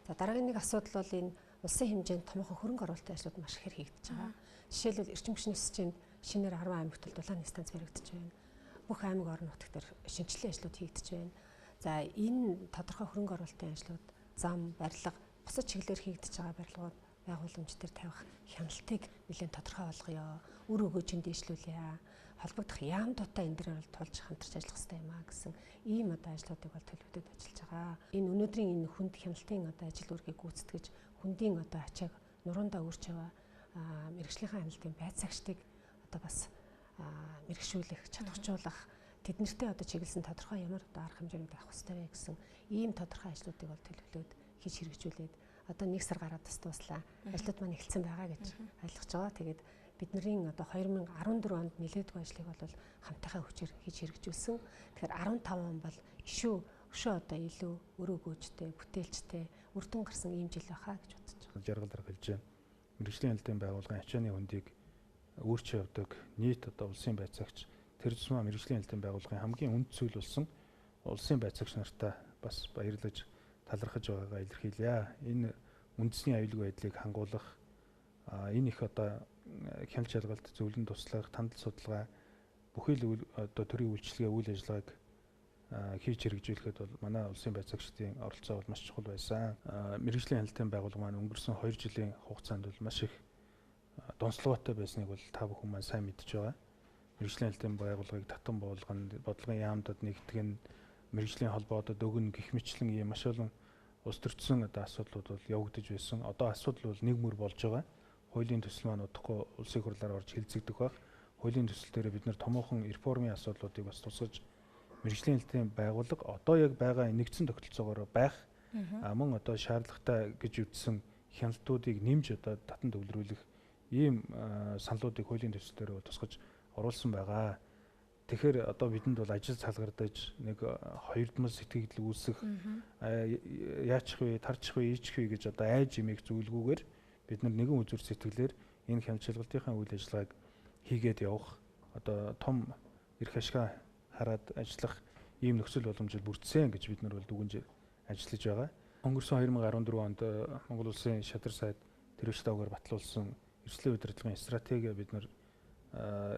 Speaker 6: За дараагийн нэг асуудал бол энэ улсын хэмжээнд томоохон хөрөнгө оруулалтын ажлууд маш ихээр хийгдэж байгаа. Жишээлбэл эрчим хүчний системд шинээр 10 аймагт бол дулааны станц баригдаж байна. Бүх аймаг орон нутаг дээр шинжилгээ ажлууд хийгдэж байна. За энэ тодорхой хөрөнгө оруулалтын ажлууд зам, барилга, бусад чиглэлээр хийгдэж байгаа барилгууд байгууламж дээр тавих хяналтыг нэлээд тодорхой болгоё. Үр өгөөжийн дээшлүүлье. Холбогдох яамдуудтай энэ дэр бол тулж хамтарч ажиллах хэрэгтэй юм а гэсэн ийм одоо ажлуудыг бол төлөвлөд ажиллаж байгаа. Энэ өнөөдрийн энэ хүнд хяналтын одоо ажил үүргийг гүйцэтгэж хүндийн одоо ачааг нуруундаа үрч яваа мэргэжлийнхаа хяналтын байцаагчдыг одоо бас мэргэшүүлэх, чадварчуулах, тэднэртэй одоо чиглэсэн тодорхой ямар одоо арга хэмжээнүүд авах хэрэгтэй вэ гэсэн ийм тодорхой ажлуудыг бол төлөвлөд хийж хэрэгжүүлээд одоо 1 сар гараад бас дууслаа. Ажлууд маань эхэлсэн байгаа гэж ойлгож байгаа. Тэгээд бидний одоо 2014 онд нэлээдгүй ажлыг бол хамтынхаа хүчээр хийж хэрэгжүүлсэн. Тэгэхээр 15 он бол ишүү өшөө одоо илүү өрөө өгөөжтэй, бүтээлчтэй, үр дүн гарсан ийм жил байхаа гэж бодож
Speaker 2: байгаа. Жаргал дарга хэлж байна. Мэргэжлийн хяналтын байгууллагын ачааны хөндийг өөрчилж явдаг нийт одоо улсын байцаагч тэр тусмаа мэргэжлийн хяналтын байгууллагын хамгийн үнд зүйл болсон улсын байцаагч нартаа бас баярлаж талархаж байгаагаа илэрхийлье. Энэ үндэсний аюулгүй байдлыг хангуулах энэ их одоо хяналт шалгалт, зөвлөн туслах, тандал судалгаа бүхий л одоо төрийн үйлчилгээ үйл ажиллагааг хийж хэрэгжүүлэхэд бол манай улсын байцаагчдын оролцоо бол маш чухал байсан. Мэргэжлийн хяналтын байгууллага маань өнгөрсөн 2 жилийн хугацаанд бол маш их донцлогоотой байсныг бол та бүхэн маань сайн мэдж байгаа. Мэргэжлийн хяналтын байгууллагыг татан буулгана, бодлогын яамдад нэгтгэх нь, мэргэжлийн холбоодод өгнө гэх мэтлэн ийм маш олон улс төрчсөн одоо асуудлууд бол явагдаж байсан. Одоо асуудал бол нэг мөр болж байгаа. Хуулийн төсөл маань удахгүй улсын хурлаар орж хэлцэгдэх байх. Хуулийн төсөл дээр бид нэр томоохон реформын асуудлуудыг бас тусгаж мэргэжлийн хяналтын байгууллага одоо яг байгаа нэгдсэн тогтолцоогоор байх мөн одоо шаардлагатай гэж үзсэн хяналтуудыг нэмж одоо татан төвлөрүүлэх ийм саналуудыг хуулийн төсөл дээр тусгаж оруулсан байгаа. Тэгэхээр одоо бидэнд бол ажил салгардаж нэг хоёрдмол сэтгэгдэл үүсэх яачих вэ, тарчих вэ, ийчих вэ гэж одоо айж имийг зүйлгүйгээр бид нар нэгэн үзүр сэтгэлээр энэ хяналт шалгалтынхаа үйл ажиллагааг хийгээд явах одоо том эрх ашгаа хараад ажиллах ийм нөхцөл боломжтой бүрдсэн гэж бид нар бол дүгнж ажиллаж байгаа. Өнгөрсөн 2014 онд Монгол улсын шатар сайд тэрвч давгаар батлуулсан эрсдлийн удирдлагын стратеги бид нар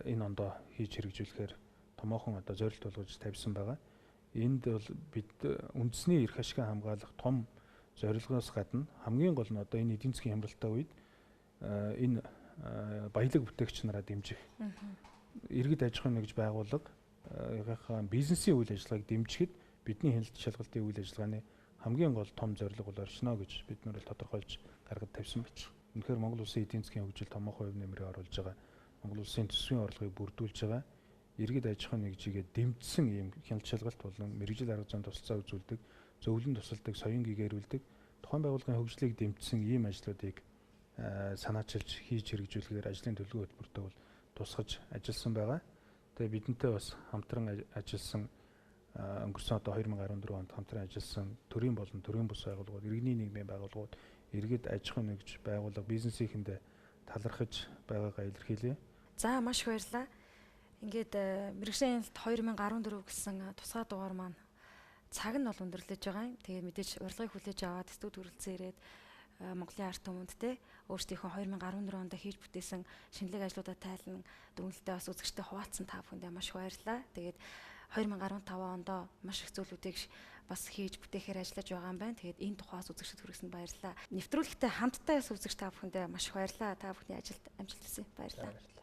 Speaker 2: энэ ондоо хийж хэрэгжүүлэхээр томоохон одоо зорилт болгож тавьсан байгаа. Энд бол бид үндэсний эрх ашиг хамгаалах том зорилгоос гадна хамгийн гол нь одоо энэ эдийн засгийн хямралтай үед энэ баялаг бүтээгч нараа дэмжих, иргэд аж ахуйн нэгж байгууллага бизнесийн үйл ажиллагааг дэмжихэд бидний хяналт шалгалтын үйл ажиллагааны хамгийн гол том зорилго бол оршино гэж бид нар тодорхойлж гаргад тавьсан байж. Үнэхээр Монгол улсын эдийн засгийн хөгжил томоохон хувь нэмрээ оруулж байгаа. Монгол улсын төсвийн орлогыг бүрдүүлж байгаа. иргэд аж ахуйн нэгжигээ дэмжсэн ийм хяналт шалгалт болон мэргэжил арга зүйн тусалцаа үзүүлдэг, зөвлөн тусалдаг, соён гэгэрүүлдэг, тухайн байгууллагын хөгжлийг дэмжсэн ийм ажлуудыг санаачилж хийж хэрэгжүүлэхээр ажлын төлөвлөгөө хөтөлбөртөө бол тусгаж ажилласан байгаа. Тэгээ бидэнтэй бас хамтран ажилласан өнгөрсөн одоо 2014 онд хамтран ажилласан төрийн болон төрийн бус байгууллагууд, иргэний нийгмийн байгууллагууд, иргэд аж ахуйн нэгж байгууллага бизнесийнхэндээ талархаж байгаагаа илэрхийлье.
Speaker 1: За маш их баярлалаа. Ингээд мэргэжлийн хяналт 2014 гэсэн тусгай дугаар маань цаг нь бол өндөрлөж байгаа юм. Тэгээд мэдээж урилгыг хүлээж аваад студ хүрэлцэн ирээд Монголын ард түмэнд те өөрсдийнхөө 2014 онд хийж бүтээсэн шинэлэг ажлуудаа тайлан дүгнэлтээ бас үзэгчтэй хуваалцсан та бүхэндээ маш их баярлалаа. Тэгээд 2015 онд маш их зүйлүүдийг бас хийж бүтээхээр ажиллаж байгаа юм байна. Тэгээд энэ тухаас үзэгчд хүргэсэнд баярлалаа. Нэвтрүүлэгтээ хамтдаа яс үзэгч та бүхэндээ маш их баярлалаа. Та бүхний ажилд амжилт хүсье. Баярлалаа.